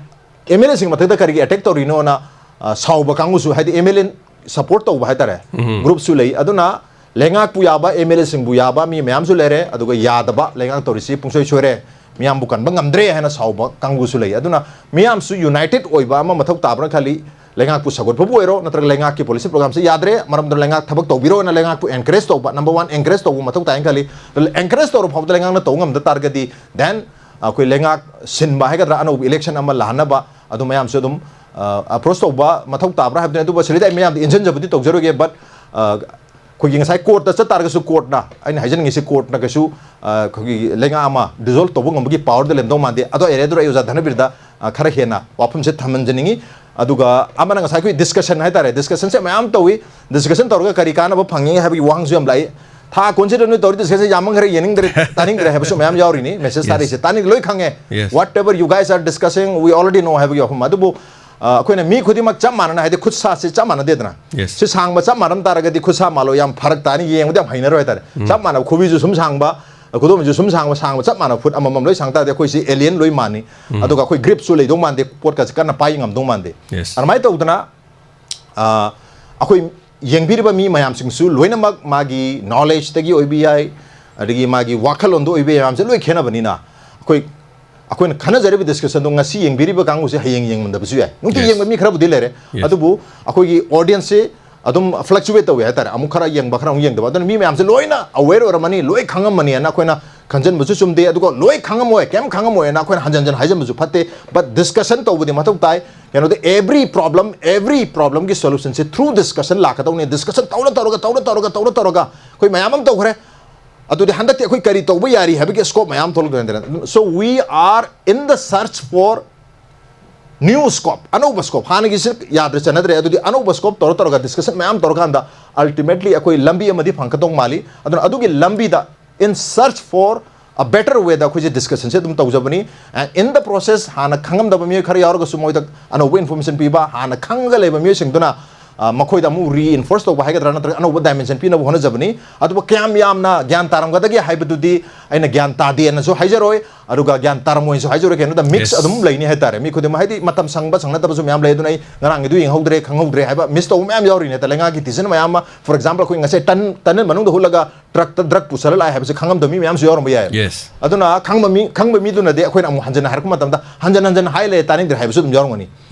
MLAꯁꯤꯡ ꯃꯊꯛꯇ ꯀꯔꯤꯒꯤ attack ꯇꯧꯔꯤꯅꯣꯅ, ꯑ, ꯁꯥꯎꯕ ꯀꯥꯡꯕꯨꯁꯨ, ꯍꯥꯏꯗꯤ MLA support ꯇꯧꯕ ꯍꯥꯏꯇꯥꯔꯦ, groupꯁꯨ ꯂꯩ꯫ ꯑꯗꯨꯅ ꯂꯩꯉꯥꯛꯄꯨ ꯌꯥꯕ, MLAꯁꯤꯡꯕꯨ ꯌꯥꯕ ꯃꯤ ꯃꯌꯥꯝꯁꯨ ꯂꯩꯔꯦ꯫ ꯑꯗꯨꯒ ꯌꯥꯗꯕ, ꯂꯩꯉꯥꯛ ꯇꯧꯔꯤꯁꯤ ꯄꯨꯡꯁꯣꯏ ꯁꯣꯏꯔꯦ, ꯃꯤꯌꯥꯝꯕꯨ ꯀꯟꯕ ꯉꯝꯗ꯭ꯔꯦ ꯍꯥꯏꯅ ꯁꯥꯎꯕ ꯀꯥꯡꯕꯨꯁꯨ ꯂꯩ꯫ ꯑꯗꯨꯅ ꯃꯤꯌꯥꯝꯁꯨ united ꯑꯣꯏꯕ ꯑꯃ ꯃꯊꯧ ꯇꯥꯕ꯭ꯔꯥ ꯈꯜꯂꯤ꯫ ꯂꯩꯉꯥꯛꯄꯨ ꯁꯧꯒꯠꯄꯕꯨ ꯑꯣꯏꯔꯣ, ꯅꯠꯇ꯭ꯔꯒ ꯂꯩꯉꯥꯛꯀꯤ ꯄꯣꯂꯤꯁꯤ ꯄ꯭ꯔꯣꯒ꯭ꯔꯥꯝꯁꯦ ꯌꯥꯗ꯭ꯔꯦ, ꯃꯔꯝ ꯑꯗꯨꯅ ꯂꯩꯉꯥꯛ ꯊꯕꯛ ꯇꯧꯕꯤꯔꯣꯅ ꯂꯩꯉꯥꯛꯄꯨ ꯑꯦꯟꯀꯔꯦꯖ ꯇꯧꯕ, ꯅꯝꯕꯔ ꯋꯥꯟ ꯑꯦꯟꯀꯔꯦꯖ ꯇꯧꯕ ꯃꯊꯧ ꯇꯥꯏꯅ ꯈꯜꯂꯤ꯫ ꯑꯗꯨ ꯑꯦꯟꯀꯔꯦꯖ ꯇꯧꯔ ꯐꯥꯎꯕꯗ ꯂꯩꯉꯥꯛꯅ ꯇꯧꯕ ꯉꯝꯗ ꯇꯥꯔꯒꯗꯤ, ꯗꯦꯟ ꯑꯩꯈꯣꯏ ꯂꯩꯉꯥꯛ ꯁꯤꯟꯕ ꯍꯥꯏꯒꯗ꯭ꯔꯥ, ꯑꯅꯧꯕ ꯏꯂꯦꯛꯁꯟ ꯑꯃ ꯂꯥꯛꯍꯟꯅꯕ ꯑꯗꯨ ꯃꯌꯥꯝꯁꯨ ꯑꯗꯨꯝ ꯑꯦꯄ꯭ꯔꯣꯁ ꯇꯧꯕ ꯃꯊꯧ ꯇꯥꯕ꯭ꯔꯥ ꯍꯥꯏꯕꯗꯨꯅꯤ꯫ ꯑꯗꯨꯕꯨ ꯁꯤꯗꯩꯗ ꯑꯩ ꯃꯌꯥꯝꯗ ꯏꯟꯁꯤꯟꯖꯕꯗꯤ ꯇꯧꯖꯔꯣꯏꯒꯦ, ꯕꯠ ꯑꯩꯈꯣꯏꯒꯤ ꯉꯁꯥꯏ ꯀꯣꯔꯠꯇ ꯆꯠ ꯇꯥꯔꯒꯁꯨ, ꯀꯣꯔꯠꯅ, ꯑꯩꯅ ꯍꯥꯏꯖꯅꯤꯡꯉꯤꯁꯤ, ꯀꯣꯔꯠꯅ ꯀꯩꯁꯨ ꯑ, ꯑꯩꯈꯣꯏꯒꯤ ꯂꯩꯉꯥꯛ ꯑꯃ ꯗꯤꯖꯣꯜꯕ ꯇꯧꯕ ꯉꯝꯕꯒꯤ ꯄꯥꯋꯔꯗ ꯂꯩꯔꯝꯗꯧ ꯃꯥꯟꯗꯦ꯫ ꯑꯗꯣ ꯑꯦꯔꯤꯌꯥꯗꯨꯗ ꯑꯩ ꯑꯣꯖꯥ ꯙꯅꯕꯤꯔꯗ ꯑ, ꯈꯔ ꯍꯦꯟꯅ ꯋꯥꯐꯝꯁꯦ ꯊꯝꯍꯟꯖꯅꯤꯡꯉꯤ꯫ ꯑꯗꯨꯒ ꯑꯃꯅ ꯉꯁꯥꯏ ꯑꯩꯈꯣꯏ ꯗꯤꯁꯀꯁꯟ ꯍꯥꯏꯇꯥꯔꯦ, ꯗꯤꯁꯀꯁꯟꯁꯦ ꯃꯌꯥꯝ ꯇꯧꯏ꯫ ꯗꯤꯁꯀꯁꯟ ꯇꯧꯔꯒ ꯀꯔꯤ ꯀꯥꯟꯅꯕ ꯐꯪꯉꯤ ꯍꯥꯏꯕꯒꯤ ꯋꯥꯍꯪꯁꯨ ꯌꯥꯝ ꯂꯥꯛꯏ꯫ ꯊꯥ ꯀꯨꯟꯁꯤꯗ ꯅꯣꯏ ꯇꯧꯔꯤ ꯗꯤꯁꯀꯁꯟ ꯌꯥꯝꯃꯟꯈ꯭ꯔꯦ, ꯌꯦꯡꯅꯤꯡꯗ꯭ꯔꯦ, ꯇꯥꯅꯤꯡꯗ꯭ꯔꯦ ꯍꯥꯏꯕꯁꯨ ꯃꯌꯥꯝ ꯌꯥꯎꯔꯤꯅꯤ ꯃꯦꯁꯦꯖ ꯊꯥꯔꯛꯏꯁꯦ꯫ ꯇꯥꯅꯤꯡ ꯂꯣꯏ ꯈꯪꯉꯦ꯫ Yes. What ever you guys are discussing, we already know ꯍꯥꯏꯕꯒꯤ ꯋꯥꯐꯝ꯫ ꯑꯗꯨꯕꯨ ꯑ, ꯑꯩꯈꯣꯏꯅ ꯃꯤ ꯈꯨꯗꯤꯡꯃꯛ ꯆꯞ ꯃꯥꯟꯅꯅ, ꯍꯥꯏꯗꯤ ꯈꯨꯠ ꯁꯥꯁꯤ ꯆꯞ ꯃꯥꯟꯅꯗꯦꯗꯅ꯫ Yes. ꯁꯤ ꯁꯥꯡꯕ ꯆꯞ ꯃꯥꯟꯅ ꯇꯥꯔꯒꯗꯤ ꯈꯨꯠ ꯁꯥ ꯃꯥꯜꯂꯣ ꯌꯥꯝ ꯐꯔꯛ ꯇꯥꯅꯤ, ꯌꯦꯡꯕꯗ ꯌꯥꯝ ꯍꯩꯅꯔꯣꯏ ꯍꯥꯏꯇꯥꯔꯦ꯫ ꯆꯞ ꯃꯥꯟꯅꯕ ꯈꯨꯕꯤꯁꯨ ꯁꯨꯝ ꯁꯥꯡꯕ, ꯈꯨꯗꯣꯝꯁꯨ ꯁꯨꯝ ꯁꯥꯡꯕ, ꯁꯥꯡꯕ ꯆꯞ ꯃꯥꯟꯅꯕ ꯐꯨꯠ ꯑꯃꯃꯝ ꯂꯣꯏ ꯁꯥꯡ ꯇꯥꯔꯗꯤ ꯑꯩꯈꯣꯏꯁꯤ ꯑꯦꯂꯤꯌꯟ ꯂꯣꯏ ꯃꯥꯟꯅꯤ꯫ ꯑꯗꯨꯒ ꯑꯩꯈꯣꯏ ꯒ꯭ꯔꯤꯞꯁꯨ ꯂꯩꯗꯧ ꯃꯥꯟꯗꯦ, ꯄꯣꯠꯀꯁꯦ ꯀꯟꯅ ꯄꯥꯏ ꯉꯝꯗꯧ ꯃꯥꯟꯗꯦ꯫ Yes. ꯑꯗꯨꯃꯥꯏꯅ ꯇꯧꯗꯅ, ꯑ, ꯑꯩꯈꯣꯏ ꯌꯦꯡꯕꯤꯔꯤꯕ ꯃꯤ ꯃꯌꯥꯝꯁꯤꯡꯁꯨ ꯂꯣꯏꯅꯃꯛ ꯃꯥꯒꯤ ꯅꯣꯂꯦꯖꯇꯒꯤ ꯑꯣꯏꯕ ꯌꯥꯏ, ꯑꯗꯒꯤ ꯃꯥꯒꯤ ꯋꯥꯈꯜꯂꯣꯟꯗ ꯑꯣꯏꯕ ꯌꯥꯏ, ꯃꯌꯥꯝꯁꯦ ꯂꯣꯏ ꯈꯦꯠꯅꯕꯅꯤꯅ ꯑꯩꯈꯣꯏ, ꯑꯩꯈꯣꯏꯅ ꯈꯟꯅꯖꯔꯤꯕ ꯗꯤꯁꯀꯁꯟꯗꯣ ꯉꯁꯤ ꯌꯦꯡꯕꯤꯔꯤꯕ ꯀꯥꯡꯕꯨꯁꯦ ꯍꯌꯦꯡ ꯌꯦꯡꯉꯝꯗꯕꯁꯨ ꯌꯥꯏ꯫ ꯅꯨꯡꯇꯤ Yes. ꯌꯦꯡꯕ ꯃꯤ ꯈꯔꯕꯨꯗꯤ ꯂꯩꯔꯦ꯫ Yes. ꯑꯗꯨꯕꯨ ꯑꯩꯈꯣꯏꯒꯤ ꯑꯣꯗꯤꯌꯟꯁꯁꯦ ꯑꯗꯨꯝ ꯐ꯭ꯂꯛꯆꯨꯋꯦꯠ ꯇꯧꯋꯦ ꯍꯥꯏꯇꯥꯔꯦ, ꯑꯃꯨꯛ ꯈꯔ ꯌꯦꯡꯕ, ꯈꯔ ꯑꯃꯨꯛ ꯌꯦꯡꯗꯕ꯫ ꯑꯗꯨꯅ ꯃꯤ ꯃꯌꯥꯝꯁꯦ ꯂꯣꯏꯅ ꯑꯋꯦꯔ ꯑꯣꯏꯔꯝꯃꯅꯤ, ꯂꯣꯏ ꯈꯪꯉꯝꯃꯅꯤꯅ ꯑꯩꯈꯣꯏꯅ ꯈꯟꯖꯟꯕꯁꯨ ꯆꯨꯝꯗꯦ꯫ ꯑꯗꯨꯒ ꯂꯣꯏ ꯈꯪꯉꯝꯃꯣꯏ, ꯀꯩꯝ ꯈꯪꯉꯝꯃꯣꯏꯅ ꯑꯩꯈꯣꯏꯅ ꯍꯟꯖꯟ ꯍꯟꯖꯟ ꯍꯥꯏꯖꯟꯕꯁꯨ ꯐꯠꯇꯦ꯫ ꯕꯠ ꯗꯤꯁꯀꯁꯟ ꯇꯧꯕꯗꯤ ꯃꯊꯧ ꯇꯥꯏ꯫ ꯀꯩꯅꯣꯗ, every problem, every problemꯒꯤ solutionꯁꯦ through discussion ꯂꯥꯛꯀꯗꯧꯅꯦ꯫ ꯗꯤꯁꯀꯁꯟ ꯇꯧꯔ ꯇꯧꯔꯒ, ꯇꯧꯔ ꯇꯧꯔꯒ, ꯇꯧꯔ ꯇꯧꯔꯒ ꯑꯩꯈꯣꯏ ꯃꯌꯥꯝ ꯑꯃ ꯇꯧꯈ꯭ꯔꯦ꯫ ꯑꯗꯨꯗꯤ ꯍꯟꯗꯛꯇꯤ ꯑꯩꯈꯣꯏ ꯀꯔꯤ ꯇꯧꯕ ꯌꯥꯔꯤ ꯍꯥꯏꯕꯒꯤ ꯁ꯭ꯀꯣꯞ ꯃꯌꯥꯝ ꯊꯣꯛꯂꯛꯇꯣꯏꯅꯦ꯫ So we are in the search for new scope, ꯑꯅꯧꯕ ꯁ꯭ꯀꯣꯞ꯫ ꯍꯥꯟꯅꯒꯤꯁꯤ ꯌꯥꯗ꯭ꯔꯦ, ꯆꯠꯅꯗ꯭ꯔꯦ꯫ ꯑꯗꯨꯗꯤ ꯑꯅꯧꯕ ꯁ꯭ꯀꯣꯞ ꯇꯧꯔ ꯇꯧꯔꯒ ꯗꯤꯁꯀꯁꯟ ꯃꯌꯥꯝ ꯇꯧꯔꯀꯥꯟꯗ ꯑꯜꯇꯤꯃꯦꯠꯂꯤ ꯑꯩꯈꯣꯏ ꯂꯝꯕꯤ ꯑꯃꯗꯤ ꯐꯪꯒꯗꯧ ꯃꯥꯜꯂꯤ꯫ ꯑꯗꯨꯅ ꯑꯗꯨꯒꯤ ꯂꯝꯕꯤꯗ, in search for a better wayꯗ ꯑꯩꯈꯣꯏꯁꯦ ꯗꯤꯁꯀꯁꯟꯁꯦ ꯑꯗꯨꯝ ꯇꯧꯖꯕꯅꯤ꯫ And in the process, ꯍꯥꯟꯅ ꯈꯪꯉꯝꯗꯕ ꯃꯤꯑꯣꯏ ꯈꯔ ꯌꯥꯎꯔꯒꯁꯨ ꯃꯣꯏꯗ ꯑꯅꯧꯕ ꯏꯟꯐꯣꯔꯃꯦꯁꯟ ꯄꯤꯕ, ꯍꯥꯟꯅ ꯈꯪꯉꯒ ꯂꯩꯕ ꯃꯤꯑꯣꯏꯁꯤꯡꯗꯨꯅ, ꯑ, ꯃꯈꯣꯏꯗ ꯑꯃꯨꯛ ꯔꯤꯏꯟꯐꯣꯔꯁ ꯇꯧꯕ ꯍꯥꯏꯒꯗ꯭ꯔꯥ, ꯅꯠꯇ꯭ꯔꯒ ꯑꯅꯧꯕ ꯗꯥꯏꯃꯦꯟꯁꯟ ꯄꯤꯅꯕ ꯍꯣꯠꯅꯖꯕꯅꯤ꯫ ꯑꯗꯨꯕꯨ ꯀꯌꯥꯝ ꯌꯥꯝꯅ ꯒ꯭ꯌꯥꯟ ꯇꯥꯔꯝꯒꯗꯒꯦ ꯍꯥꯏꯕꯗꯨꯗꯤ ꯑꯩꯅ ꯒ꯭ꯌꯥꯟ ꯇꯥꯗꯦꯅꯁꯨ ꯍꯥꯏꯖꯔꯣꯏ, ꯑꯗꯨꯒ ꯒ꯭ꯌꯥꯟ ꯇꯥꯔꯝꯃꯣꯏꯅꯁꯨ ꯍꯥꯏꯖꯔꯣꯏ꯫ ꯀꯩꯅꯣꯗ ꯃꯤꯛꯁ Yes. ꯑꯗꯨꯝ ꯂꯩꯅꯤ ꯍꯥꯏꯇꯥꯔꯦ꯫ ꯃꯤ ꯈꯨꯗꯤꯡꯃꯛ, ꯍꯥꯏꯗꯤ ꯃꯇꯝ ꯁꯪꯕ ꯁꯪꯅꯗꯕꯁꯨ ꯃꯌꯥꯝ ꯂꯩ꯫ ꯑꯗꯨꯅ ꯑꯩ ꯉꯔꯥꯡꯒꯤꯗꯨ ꯌꯦꯡꯍꯧꯗ꯭ꯔꯦ, ꯈꯪꯍꯧꯗ꯭ꯔꯦ ꯍꯥꯏꯕ, ꯃꯤꯁ ꯇꯧꯕ ꯃꯌꯥꯝ ꯌꯥꯎꯔꯤꯅꯦ꯫ ꯂꯩꯉꯥꯛꯀꯤ ꯇꯤꯖꯟ ꯃꯌꯥꯝ ꯑꯃ, for example, ꯑꯩꯈꯣꯏ ꯉꯁꯥꯏ ꯇꯟ, ꯇꯟꯅ ꯃꯅꯨꯡꯗ ꯍꯨꯠꯂꯒ ꯇ꯭ꯔꯛꯇ ꯗ꯭ꯔꯒ ꯄꯨꯁꯜꯂ ꯂꯥꯛꯑꯦ ꯍꯥꯏꯕꯁꯦ ꯈꯪꯉꯝꯗꯕ ꯃꯤ ꯃꯌꯥꯝꯁꯨ ꯌꯥꯎꯔꯝꯕ ꯌꯥꯏ꯫ Yes. ꯑꯗꯨꯅ ꯈꯪꯕ ꯃꯤ, ꯈꯪꯕ ꯃꯤꯗꯨꯅꯗꯤ ꯑꯩꯈꯣꯏꯅ ꯑꯃꯨꯛ ꯍꯟꯖꯟꯅ ꯍꯥꯏꯔꯛꯄ ꯃꯇꯝꯗ ꯍꯟꯖꯟ ꯍꯟꯖꯟ ꯍꯥꯏ ꯂꯩ, ꯇꯥꯅꯤꯡꯗ꯭ꯔꯦ ꯍꯥꯏꯕꯁꯨ ꯑꯗꯨꯝ ꯌꯥꯎꯔꯝꯒꯅꯤ꯫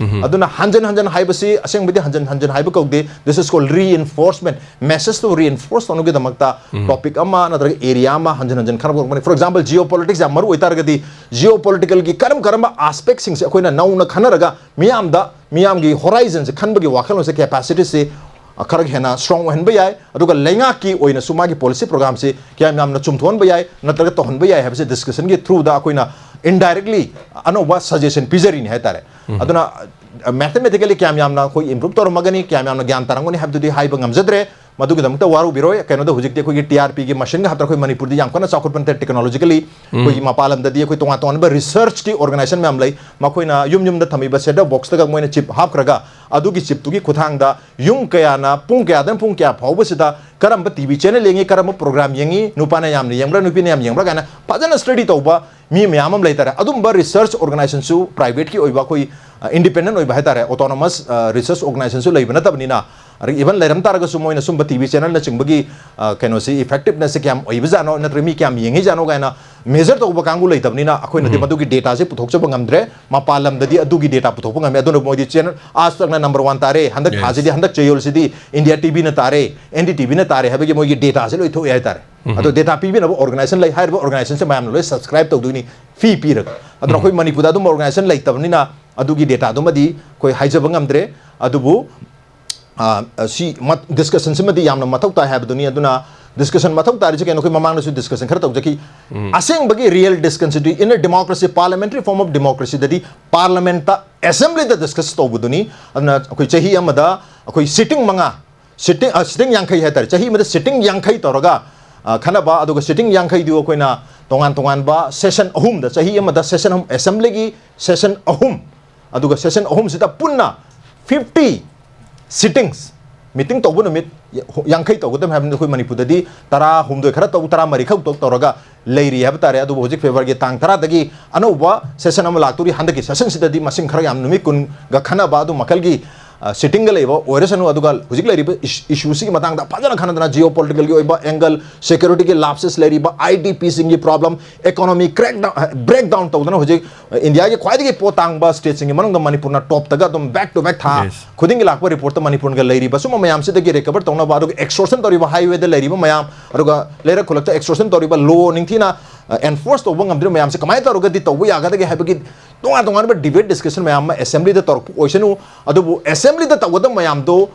ꯑꯗꯨꯅ ꯍꯟꯖꯟ ꯍꯟꯖꯟ ꯍꯥꯏꯕꯁꯤ ꯑꯁꯦꯡꯕꯗꯤ ꯍꯟꯖꯟ ꯍꯟꯖꯟ ꯍꯥꯏꯕ ꯀꯧꯗꯦ, this is called reinforcement, message two reinforce ꯇꯧꯅꯕꯒꯤꯗꯃꯛꯇ ꯇꯣꯄꯤꯛ ꯑꯃ ꯅꯠꯇ꯭ꯔꯒ ꯑꯦꯔꯤꯌꯥ ꯑꯃ ꯍꯟꯖꯟ ꯍꯟꯖꯟ ꯈꯟꯅꯕ ꯍꯧꯔꯛꯄꯅꯤ꯫ For example, geopolitics ꯌꯥꯝ ꯃꯔꯨ ꯑꯣꯏꯇꯥꯔꯒꯗꯤ ꯖꯤꯑꯣ ꯄꯣꯂꯤꯇꯤꯀꯦꯜꯒꯤ ꯀꯔꯝ ꯀꯔꯝꯕ ꯑꯦꯁꯄꯦꯛꯁꯤꯡꯁꯦ ꯑꯩꯈꯣꯏꯅ ꯅꯧꯅ ꯈꯟꯅꯔꯒ ꯃꯤꯌꯥꯝꯗ, ꯃꯤꯌꯥꯝꯒꯤ ꯍꯣꯔꯥꯏꯖꯟꯁꯦ ꯈꯟꯕꯒꯤ ꯋꯥꯈꯜꯂꯣꯟꯁꯦ, ꯀꯦꯄꯥꯁꯤꯇꯤꯁꯦ ꯈꯔ ꯍꯦꯟꯅ ꯁ꯭ꯇꯔꯣꯡ ꯑꯣꯏꯍꯟꯕ ꯌꯥꯏ꯫ ꯑꯗꯨꯒ ꯂꯩꯉꯥꯛꯀꯤ ꯑꯣꯏꯅꯁꯨ ꯃꯥꯒꯤ ꯄꯣꯂꯤꯁꯤ ꯄ꯭ꯔꯣꯒ꯭ꯔꯥꯝꯁꯤ ꯀꯌꯥꯝ ꯌꯥꯝꯅ ꯆꯨꯝꯊꯣꯛꯍꯟꯕ ꯌꯥꯏ ꯅꯠꯇ꯭ꯔꯒ ꯇꯧꯍꯟꯕ ꯌꯥꯏ ꯍꯥꯏꯕꯁꯦ ꯗꯤꯁꯀꯁꯟꯒꯤ ꯊ꯭ꯔꯨꯗ ꯑꯩꯈꯣꯏꯅ ꯏꯟꯗꯥꯏꯔꯦꯛꯂꯤ ꯑꯅꯧꯕ ꯁꯖꯦꯁꯟ ꯄꯤꯖꯔꯤꯅꯤ ꯍꯥꯏꯇꯥꯔꯦ꯫ ꯑꯗꯨꯅ ꯃꯦꯊꯃꯦꯇꯤꯀꯦꯜꯂꯤ ꯀꯌꯥꯝ ꯌꯥꯝꯅ ꯑꯩꯈꯣꯏ ꯏꯝꯄ꯭ꯔꯨꯞ ꯇꯧꯔꯝꯃꯒꯅꯤ, ꯀꯌꯥꯝ ꯌꯥꯝꯅ ꯒ꯭ꯌꯥꯟ ꯇꯥꯔꯝꯒꯅꯤ ꯍꯥꯏꯕꯗꯨꯗꯤ ꯍꯥꯏꯕ ꯉꯝꯖꯗ꯭ꯔꯦ꯫ ꯃꯗꯨꯒꯤꯗꯃꯛꯇ ꯋꯥꯔꯧꯕꯤꯔꯣꯏ꯫ ꯀꯩꯅꯣꯗ ꯍꯧꯖꯤꯛꯇꯤ ꯑꯩꯈꯣꯏꯒꯤ ꯇꯤ ꯑꯥꯔ ꯄꯤꯒꯤ ꯃꯁꯤꯟꯒ ꯍꯥꯞꯇꯅ ꯑꯩꯈꯣꯏ ꯃꯅꯤꯄꯨꯔꯗꯤ ꯌꯥꯝ ꯀꯟꯅ ꯆꯥꯎꯈꯠꯄ ꯅꯠꯇꯦ ꯇꯦꯛꯅꯣꯂꯣꯖꯤꯀꯦꯜꯂꯤ꯫ ꯑꯩꯈꯣꯏꯒꯤ ꯃꯄꯥꯟ ꯂꯝꯗꯗꯤ ꯑꯩꯈꯣꯏ ꯇꯣꯉꯥꯟ ꯇꯣꯉꯥꯟꯕ ꯔꯤꯁꯔꯆꯀꯤ ꯑꯣꯔꯒꯅꯥꯏꯖꯦꯁꯟ ꯃꯌꯥꯝ ꯂꯩ, ꯃꯈꯣꯏꯅ ꯌꯨꯝ ꯌꯨꯝꯗ ꯊꯝꯃꯤꯕ ꯁꯦꯠ ꯇꯣꯞ ꯕꯣꯛꯁꯇꯒ ꯃꯣꯏꯅ ꯆꯤꯞ ꯍꯥꯞꯈ꯭ꯔꯒ ꯑꯗꯨꯒꯤ ꯆꯤꯞꯇꯨꯒꯤ ꯈꯨꯠꯊꯥꯡꯗ ꯌꯨꯝ ꯀꯌꯥꯅ ꯄꯨꯡ ꯀꯌꯥꯗꯩꯅ ꯄꯨꯡ ꯀꯌꯥ ꯐꯥꯎꯕꯁꯤꯗ ꯀꯔꯝꯕ ꯇꯤ ꯚꯤ ꯆꯦꯅꯦꯜ ꯌꯦꯡꯉꯤ, ꯀꯔꯝꯕ ꯄ꯭ꯔꯣꯒ꯭ꯔꯥꯝ ꯌꯦꯡꯉꯤ, ꯅꯨꯄꯥꯅ ꯌꯥꯝꯅ ꯌꯦꯡꯕ꯭ꯔꯥ, ꯅꯨꯄꯤꯅ ꯌꯥꯝ ꯌꯦꯡꯕ꯭ꯔꯥ ꯀꯥꯏꯅ ꯐꯖꯅ ꯁ꯭ꯇꯗꯤ ꯇꯧꯕ ꯃꯤ ꯃꯌꯥꯝ ꯑꯃ ꯂꯩꯇꯥꯔꯦ꯫ ꯑꯗꯨꯝꯕ ꯔꯤꯁꯔꯆ ꯑꯣꯔꯒꯅꯥꯏꯖꯦꯁꯟꯁꯨ ꯄ꯭ꯔꯥꯏꯚꯦꯠꯀꯤ ꯑꯣꯏꯕ ꯑꯩꯈꯣꯏ, ꯑ, ꯏꯟꯗꯤꯄꯦꯟꯗꯦꯟ ꯑꯣꯏꯕ ꯍꯥꯏꯇꯥꯔꯦ, ꯑꯣꯇꯣꯅꯣꯃꯁ, ꯑ, ꯔꯤꯁꯔꯆ ꯑꯣꯔꯒꯅꯥꯏꯖꯦꯁꯟꯁꯨ ꯂꯩꯕ ꯅꯠꯇꯕꯅꯤꯅ, ꯑꯗꯒꯤ ꯏꯚꯟ ꯂꯩꯔꯝ ꯇꯥꯔꯒꯁꯨ ꯃꯣꯏꯅ ꯁꯨꯝꯕ ꯇꯤ ꯚꯤ ꯆꯦꯅꯦꯜꯅꯆꯤꯡꯕꯒꯤ, ꯑ, ꯀꯩꯅꯣꯁꯤ ꯏꯐꯦꯛꯇꯤꯞꯅꯦꯁꯁꯦ ꯀꯌꯥꯝ ꯑꯣꯏꯕꯖꯥꯠꯅꯣ ꯅꯠꯇ꯭ꯔꯒ ꯃꯤ ꯀꯌꯥꯝ ꯌꯦꯡꯉꯤꯖꯥꯠꯅꯣ ꯀꯥꯏꯅ ꯃꯦꯖꯔ ꯇꯧꯕ ꯀꯥꯡꯕꯨ ꯂꯩꯇꯕꯅꯤꯅ ꯑꯩꯈꯣꯏꯅꯗꯤ ꯃꯗꯨꯒꯤ ꯗꯦꯇꯥꯁꯦ ꯄꯨꯊꯣꯛꯆꯕ ꯉꯝꯗ꯭ꯔꯦ꯫ ꯃꯄꯥꯟ ꯂꯝꯗꯗꯤ ꯑꯗꯨꯒꯤ ꯗꯦꯇꯥ ꯄꯨꯊꯣꯛꯄ ꯉꯝꯃꯦ꯫ ꯑꯗꯨꯅ ꯃꯣꯏꯗꯤ ꯆꯦꯅꯦꯜ ꯑꯥꯖ ꯇꯛꯅ ꯅꯝꯕꯔ ꯋꯥꯟ ꯇꯥꯔꯦ, ꯍꯟꯗꯛ Yes. ꯊꯥꯁꯤꯗꯤ, ꯍꯟꯗꯛ ꯆꯌꯣꯜꯁꯤꯗꯤ ꯏꯟꯗꯤꯌꯥ ꯇꯤ ꯚꯤꯅ ꯇꯥꯔꯦ, ꯑꯦꯟ ꯗꯤ ꯇꯤ ꯚꯤꯅ ꯇꯥꯔꯦ ꯍꯥꯏꯕꯒꯤ ꯃꯣꯏꯒꯤ ꯗꯦꯇꯥꯁꯦ ꯂꯣꯏ ꯊꯣꯛꯑꯦ ꯍꯥꯏꯇꯥꯔꯦ꯫ ꯑꯗꯣ ꯗꯦꯇꯥ ꯄꯤꯕꯤꯅꯕ ꯑꯣꯔꯒꯅꯥꯏꯖꯦꯁꯟ ꯂꯩ, ꯍꯥꯏꯔꯤꯕ ꯑꯣꯔꯒꯅꯥꯏꯖꯦꯁꯟꯁꯦ ꯃꯌꯥꯝꯅ ꯂꯣꯏ ꯁꯕꯁꯀ꯭ꯔꯥꯏꯕ ꯇꯧꯗꯣꯏꯅꯤ, ꯐꯤ ꯄꯤꯔꯒ꯫ ꯑꯗꯨꯅ ꯑꯩꯈꯣꯏ ꯃꯅꯤꯄꯨꯔꯗ ꯑꯗꯨꯝꯕ ꯑꯣꯔꯒꯅꯥꯏꯖꯦꯁꯟ ꯂꯩꯇꯕꯅꯤꯅ ꯑꯗꯨꯒꯤ ꯗꯦꯇꯥꯗꯨꯃꯗꯤ ꯑꯩꯈꯣꯏ ꯍꯥꯏꯖꯕ ꯉꯝꯗ꯭ꯔꯦ꯫ ꯑꯗꯨꯕꯨ ꯑ, ꯑ, ꯁꯤ ꯃ-, ꯗꯤꯁꯀꯁꯟꯁꯤꯃꯗꯤ ꯌꯥꯝꯅ ꯃꯊꯧ ꯇꯥꯏ ꯍꯥꯏꯕꯗꯨꯅꯤ꯫ ꯑꯗꯨꯅ ꯗꯤꯁꯀꯁꯟ ꯃꯊꯧ ꯇꯥꯔꯤꯁꯦ ꯀꯩꯅꯣ? ꯑꯩꯈꯣꯏ ꯃꯃꯥꯡꯗꯁꯨ ꯗꯤꯁꯀꯁꯟ ꯈꯔ ꯇꯧꯖꯈꯤ꯫ ꯑꯁꯦꯡꯕꯒꯤ ꯔꯤꯌꯦꯜ ꯗꯤꯁꯀꯁꯟꯁꯤꯗꯤ in a democracy, parliamentary form of democracyꯗꯗꯤ ꯄꯥꯔꯂꯃꯦꯟꯠꯇ, ꯑꯦꯁꯦꯝꯕ꯭ꯂꯤꯗ ꯗꯤꯁꯀꯁ ꯇꯧꯕꯗꯨꯅꯤ꯫ ꯑꯗꯨꯅ ꯑꯩꯈꯣꯏ ꯆꯍꯤ ꯑꯃꯗ ꯑꯩꯈꯣꯏ ꯁꯤꯇꯤꯡ ꯃꯉꯥ, ꯁꯤꯇꯤꯡ, ꯑ, ꯁꯤꯇꯤꯡ ꯌꯥꯡꯈꯩ ꯍꯥꯏꯇꯥꯔꯦ, ꯆꯍꯤ ꯑꯃꯗ ꯁꯤꯇꯤꯡ ꯌꯥꯡꯈꯩ ꯇꯧꯔꯒ, ꯑ, ꯈꯟꯅꯕ, ꯑꯗꯨꯒ ꯁꯤꯇꯤꯡ ꯌꯥꯡꯈꯩꯗꯨ ꯑꯩꯈꯣꯏꯅ ꯇꯣꯉꯥꯟ ꯇꯣꯉꯥꯟꯕ ꯁꯦꯁꯟ ꯑꯍꯨꯝꯗ, ꯆꯍꯤ ꯑꯃꯗ ꯁꯦꯁꯟ ꯑꯍꯨꯝ, ꯑꯦꯁꯦꯝꯕ꯭ꯂꯤꯒꯤ ꯁꯦꯁꯟ ꯑꯍꯨꯝ, ꯑꯗꯨꯒ ꯁꯦꯁꯟ ꯑꯍꯨꯝꯁꯤꯗ ꯄꯨꯟꯅ ꯐꯤꯐꯇꯤ ꯁꯤꯇꯤꯡꯁ, ꯃꯤꯇꯤꯡ ꯇꯧꯕ ꯅꯨꯃꯤꯠ ꯌꯥꯡꯈꯩ ꯇꯧꯒꯗꯕꯅꯤ ꯍꯥꯏꯕꯅꯤ꯫ ꯑꯩꯈꯣꯏ ꯃꯅꯤꯄꯨꯔꯗꯗꯤ ꯇꯔꯥꯍꯨꯝꯗꯣꯏ ꯈꯔ ꯇꯧ, ꯇꯔꯥꯃꯔꯤ ꯈꯛ ꯇꯧ ꯇꯧꯔꯒ ꯂꯩꯔꯤ ꯍꯥꯏꯕ ꯇꯥꯔꯦ꯫ ꯑꯗꯨꯕꯨ ꯍꯧꯖꯤꯛ ꯐꯦꯕ꯭ꯔꯨꯋꯥꯔꯤꯒꯤ ꯇꯥꯡ ꯇꯔꯥꯗꯒꯤ ꯑꯅꯧꯕ ꯁꯦꯁꯟ ꯑꯃ ꯂꯥꯛꯇꯣꯔꯤ꯫ ꯍꯟꯗꯛꯀꯤ ꯁꯦꯁꯟꯁꯤꯗꯗꯤ ꯃꯁꯤꯡ ꯈꯔ ꯌꯥꯝ, ꯅꯨꯃꯤꯠ ꯀꯨꯟꯒ ꯈꯟꯅꯕ ꯑꯗꯨ ꯃꯈꯜꯒꯤ ꯁꯤꯇꯤꯡꯒ ꯂꯩꯕ ꯑꯣꯏꯔꯁꯅꯨ, ꯑꯗꯨꯒ ꯍꯧꯖꯤꯛ ꯂꯩꯔꯤꯕ ꯏꯁꯨꯁꯤꯒꯤ ꯃꯇꯥꯡꯗ ꯐꯖꯅ ꯈꯟꯅꯗꯅ, ꯖꯤꯑꯣ ꯄꯣꯂꯤꯇꯤꯀꯦꯜꯒꯤ ꯑꯣꯏꯕ ꯑꯦꯡꯒꯜ, ꯁꯦꯀ꯭ꯌꯨꯔꯤꯇꯤꯒꯤ ꯂꯥꯞꯁꯦꯁ ꯂꯩꯔꯤꯕ, ꯑꯥꯏ ꯗꯤ ꯄꯤꯁꯤꯡꯒꯤ problem, economy crack break down ꯇꯧꯗꯅ ꯍꯧꯖꯤꯛ ꯏꯟꯗꯤꯌꯥꯒꯤ ꯈ꯭ꯋꯥꯏꯗꯒꯤ ꯄꯣꯠ ꯇꯥꯡꯕ ꯁ꯭ꯇꯦꯠꯁꯤꯡꯒꯤ ꯃꯅꯨꯡꯗ ꯃꯅꯤꯄꯨꯔꯅ ꯇꯣꯞꯇꯒ ꯑꯗꯨꯝ ꯕꯦꯛ ꯇꯨ ꯕꯦꯛ ꯊꯥ ꯈꯨꯗꯤꯡꯒꯤ ꯂꯥꯛꯄ ꯔꯤꯄꯣꯔꯠꯇ ꯃꯅꯤꯄꯨꯔꯒ ꯂꯩꯔꯤꯕ ꯁꯨꯝꯕ ꯃꯌꯥꯝꯁꯤꯗꯒꯤ ꯔꯤꯀꯚꯔ ꯇꯧꯅꯕ, ꯑꯗꯨꯒ ꯑꯦꯛꯁꯇꯣꯔꯁꯟ ꯇꯧꯔꯤꯕ ꯍꯥꯏꯋꯦꯗ ꯂꯩꯔꯤꯕ ꯃꯌꯥꯝ, ꯑꯗꯨꯒ ꯂꯩꯔꯛ ꯈꯨꯂꯛꯇ ꯑꯦꯛꯁꯇꯣꯔꯁꯟ ꯇꯧꯔꯤꯕ, ꯂꯣ ꯅꯤꯡꯊꯤꯅ ꯑꯦꯟꯐꯣꯔꯁ ꯇꯧꯕ ꯉꯝꯗ꯭ꯔꯤꯕ ꯃꯌꯥꯝꯁꯦ ꯀꯃꯥꯏꯅ ꯇꯧꯔꯒꯗꯤ ꯇꯧꯕ ꯌꯥꯒꯗꯒꯦ ꯍꯥꯏꯕꯒꯤ ꯇꯣꯉꯥꯟ ꯇꯣꯉꯥꯟꯕ ꯗꯤꯕꯦꯠ ꯗꯤꯁꯀꯁꯟ ꯃꯌꯥꯝ ꯑꯃ ꯑꯦꯁꯦꯝꯕ꯭ꯂꯤꯗ ꯇꯧꯔꯛꯄ ꯑꯣꯏꯁꯅꯨ꯫ ꯑꯗꯨꯕꯨ ꯑꯦꯁꯦꯝꯕ꯭ꯂꯤꯗ ꯇꯧꯒꯗꯕ ꯃꯌꯥꯝꯗꯣ,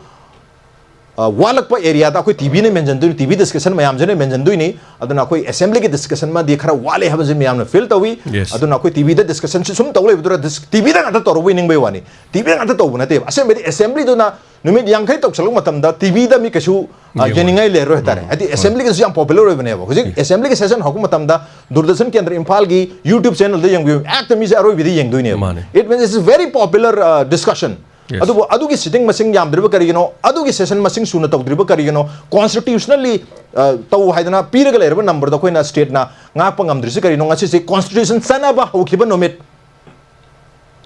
ꯑ, ꯋꯥꯠꯂꯛꯄ ꯑꯦꯔꯤꯌꯥꯗ ꯑꯩꯈꯣꯏ ꯇꯤ ꯚꯤꯅ ꯃꯦꯟꯁꯤꯟꯗꯣꯏꯅꯤ, ꯇꯤ ꯚꯤ ꯗꯤꯁꯀꯁꯟ ꯃꯌꯥꯝꯁꯤꯅ ꯃꯦꯟꯁꯤꯟꯗꯣꯏꯅꯤ꯫ ꯑꯗꯨꯅ ꯑꯩꯈꯣꯏ ꯑꯦꯁꯦꯝꯕ꯭ꯂꯤꯒꯤ ꯗꯤꯁꯀꯁꯟ ꯑꯃꯗꯤ ꯈꯔ ꯋꯥꯠꯂꯦ ꯍꯥꯏꯕꯁꯤ ꯃꯌꯥꯝꯅ ꯐꯤꯜ ꯇꯧꯏ꯫ Yes. ꯑꯗꯨꯅ ꯑꯩꯈꯣꯏ ꯇꯤ ꯚꯤꯗ ꯗꯤꯁꯀꯁꯟꯁꯤ ꯁꯨꯝ ꯇꯧ ꯂꯩꯕꯗꯨꯗ ꯇꯤ ꯚꯤꯗ ꯉꯥꯛꯇ ꯇꯧꯔꯨꯕꯩ ꯅꯤꯡꯕꯩ ꯋꯥꯅꯤ꯫ ꯇꯤ ꯚꯤꯗ ꯉꯥꯛꯇ ꯇꯧꯕ ꯅꯠꯇꯦꯕ꯫ ꯑꯁꯦꯡꯕꯗꯤ ꯑꯦꯁꯦꯝꯕ꯭ꯂꯤꯗꯨꯅ ꯅꯨꯃꯤꯠ ꯌꯥꯡꯈꯩ ꯇꯧꯁꯜꯂꯛꯄ ꯃꯇꯝꯗ ꯇꯤ ꯚꯤꯗ ꯃꯤ ꯀꯩꯁꯨ, ꯑ, ꯌꯦꯡꯉꯣꯏ꯫ ꯌꯦꯡꯅꯤꯡꯉꯥꯏ ꯂꯩꯔꯔꯣꯏ ꯍꯥꯏꯇꯥꯔꯦ꯫ ꯎꯝ, ꯍꯥꯏꯗꯤ ꯍꯣꯏ꯫ ꯑꯦꯁꯦꯝꯕ꯭ꯂꯤꯒꯤꯁꯨ ꯌꯥꯝ ꯄꯣꯄꯨꯂꯔ ꯑꯣꯏꯕꯅꯦꯕ꯫ ꯍꯧꯖꯤꯛ ꯑꯦꯁꯦꯝꯕ꯭ꯂꯤꯒꯤ ꯁꯦꯁꯟ ꯍꯧꯔꯛꯄ ꯃꯇꯝꯗ ꯗꯨꯔꯗꯔꯁꯟ ꯀꯦꯟꯗ꯭ꯔ ꯏꯝꯐꯥꯜꯒꯤ ꯌꯨꯇ꯭ꯌꯨꯕ ꯆꯦꯅꯦꯜꯗ ꯌꯦꯡꯕꯤꯌꯨ, ꯍꯦꯛꯇ ꯃꯤꯁꯦ ꯑꯔꯣꯏꯕꯤꯗ ꯌꯦꯡꯗꯣꯏꯅꯦꯕ꯫ ꯃꯥꯅꯦ꯫ It means it's very popular, uh, discussion. Yes. ꯑꯗꯨꯕꯨ ꯑꯗꯨꯒꯤ ꯁꯤꯇꯤꯡ ꯃꯁꯤꯡ ꯌꯥꯝꯗ꯭ꯔꯤꯕ ꯀꯔꯤꯒꯤꯅꯣ? ꯑꯗꯨꯒꯤ ꯁꯦꯁꯟ ꯃꯁꯤꯡ ꯁꯨꯅ ꯇꯧꯗ꯭ꯔꯤꯕ ꯀꯔꯤꯒꯤꯅꯣ? ꯀꯣꯟꯁꯇꯤꯇ꯭ꯌꯨꯁꯅꯦꯜꯂꯤ, ꯑ, ꯇꯧ ꯍꯥꯏꯗꯅ ꯄꯤꯔꯒ ꯂꯩꯔꯕ ꯅꯝꯕꯔꯗꯣ ꯑꯩꯈꯣꯏꯅ ꯁ꯭ꯇꯦꯠꯅ ꯉꯥꯛꯄ ꯉꯝꯗ꯭ꯔꯤꯁꯤ ꯀꯔꯤꯅꯣ? ꯉꯁꯤꯁꯦ ꯀꯣꯟꯁꯇꯤꯇ꯭ꯌꯨꯁꯟ ꯆꯠꯅꯕ ꯍꯧꯈꯤꯕ ꯅꯨꯃꯤꯠ,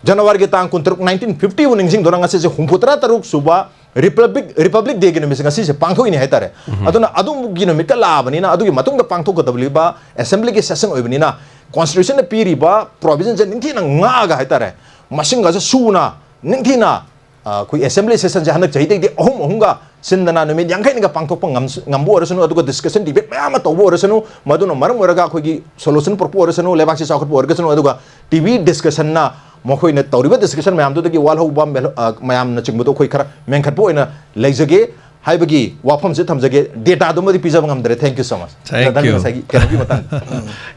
ꯖꯅꯋꯥꯔꯤꯒꯤ ꯇꯥꯡ ꯀꯨꯟꯇꯔꯨꯛ, ꯅꯥꯏꯟꯇꯤꯟ ꯐꯤꯐꯇꯤꯕꯨ ꯅꯤꯡꯁꯤꯡꯗꯨꯅ ꯉꯁꯤꯁꯦ ꯍꯨꯝꯐꯨꯇꯔꯥ ꯇꯔꯨꯛ ꯁꯨꯕ ꯔꯤꯄꯕ꯭ꯂꯤꯛ, ꯔꯤꯄꯕ꯭ꯂꯤꯛ ꯗꯦꯒꯤ ꯅꯨꯃꯤꯠꯁꯦ ꯉꯁꯤꯁꯦ ꯄꯥꯡꯊꯣꯛꯏꯅꯦ ꯍꯥꯏꯇꯥꯔꯦ꯫ ꯑꯗꯨꯅ ꯑꯗꯨꯒꯤ ꯅꯨꯃꯤꯠꯀ ꯂꯥꯛꯑꯕꯅꯤꯅ, ꯑꯗꯨꯒꯤ ꯃꯇꯨꯡꯗ ꯄꯥꯡꯊꯣꯛꯀꯗꯧꯔꯤꯕ ꯑꯦꯁꯦꯝꯕ꯭ꯂꯤꯒꯤ ꯁꯦꯁꯟ ꯑꯣꯏꯕꯅꯤꯅ, ꯀꯣꯟꯁꯇꯤꯇ꯭ꯌꯨꯁꯟꯅ ꯄꯤꯔꯤꯕ ꯄ꯭ꯔꯣꯚꯤꯖꯟꯁꯦ ꯅꯤꯡꯊꯤꯅ ꯉꯥꯛꯑꯒ ꯍꯥꯏꯇꯥꯔꯦ, ꯃꯁꯤꯡꯒꯁꯦ ꯁꯨꯅ, ꯅꯤꯡꯊꯤꯅ, ꯑ, ꯑꯩꯈꯣꯏ ꯑꯦꯁꯦꯝꯕ꯭ꯂꯤ ꯁꯦꯁꯟꯁꯦ ꯍꯟꯗꯛ ꯆꯍꯤꯗꯒꯤꯗꯤ ꯑꯍꯨꯝ ꯑꯍꯨꯝꯒ ꯁꯤꯟꯗꯅ ꯅꯨꯃꯤꯠ ꯌꯥꯡꯈꯩꯅꯤꯒ ꯄꯥꯡꯊꯣꯛꯄ ꯉꯝꯁ-, ꯉꯝꯕ ꯑꯣꯏꯔꯁꯅꯨ, ꯑꯗꯨꯒ ꯗꯤꯁꯀꯁꯟ ꯗꯤꯕꯦꯠ ꯃꯌꯥꯝ ꯑꯃ ꯇꯧꯕ ꯑꯣꯏꯔꯁꯅꯨ, ꯃꯗꯨꯅ ꯃꯔꯝ ꯑꯣꯏꯔꯒ ꯑꯩꯈꯣꯏꯒꯤ ꯁꯣꯂꯨꯁꯟ ꯄꯨꯔꯛꯄ ꯑꯣꯏꯔꯁꯅꯨ, ꯂꯩꯕꯥꯛꯁꯤ ꯆꯥꯎꯈꯠꯄ ꯑꯣꯏꯔꯒꯁꯅꯨ, ꯑꯗꯨꯒ ꯇꯤ ꯚꯤ ꯗꯤꯁꯀꯁꯟꯅ ꯃꯈꯣꯏꯅ ꯇꯧꯔꯤꯕ ꯗꯤꯁꯀꯁꯟ ꯃꯌꯥꯝꯗꯨꯗꯒꯤ ꯋꯥꯜꯍꯧꯕ ꯃꯦꯜꯍꯧ-, ꯑ, ꯃꯌꯥꯝꯅꯆꯤꯡꯕꯗꯣ ꯑꯩꯈꯣꯏ ꯈꯔ ꯃꯦꯟꯈꯠꯄ ꯑꯣꯏꯅ ꯂꯩꯖꯒꯦ ꯍꯥꯏꯕꯒꯤ ꯋꯥꯐꯝꯁꯦ ꯊꯝꯖꯒꯦ꯫ ꯗꯦꯇꯥꯗꯨꯃꯗꯤ ꯄꯤꯖꯕ ꯉꯝꯗ꯭ꯔꯦ꯫ Thank you so much꯫ Thank ꯕ꯭ꯔꯗꯔꯅ you꯫ ꯉꯁꯥꯏꯒꯤ ꯀꯩꯅꯣꯒꯤ ꯃꯇꯥꯡꯗ꯫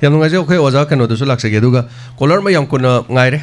ꯌꯥꯝ ꯅꯨꯡꯉꯥꯏꯖꯩ꯫ ꯑꯩꯈꯣꯏ ꯑꯣꯖꯥ ꯀꯩꯅꯣꯗꯁꯨ ꯂꯥꯛꯆꯒꯦ, ꯑꯗꯨꯒ ꯀꯣꯂꯔ ꯑꯃ ꯌꯥꯝ ꯀꯨꯏꯅ ꯉꯥꯏꯔꯦ꯫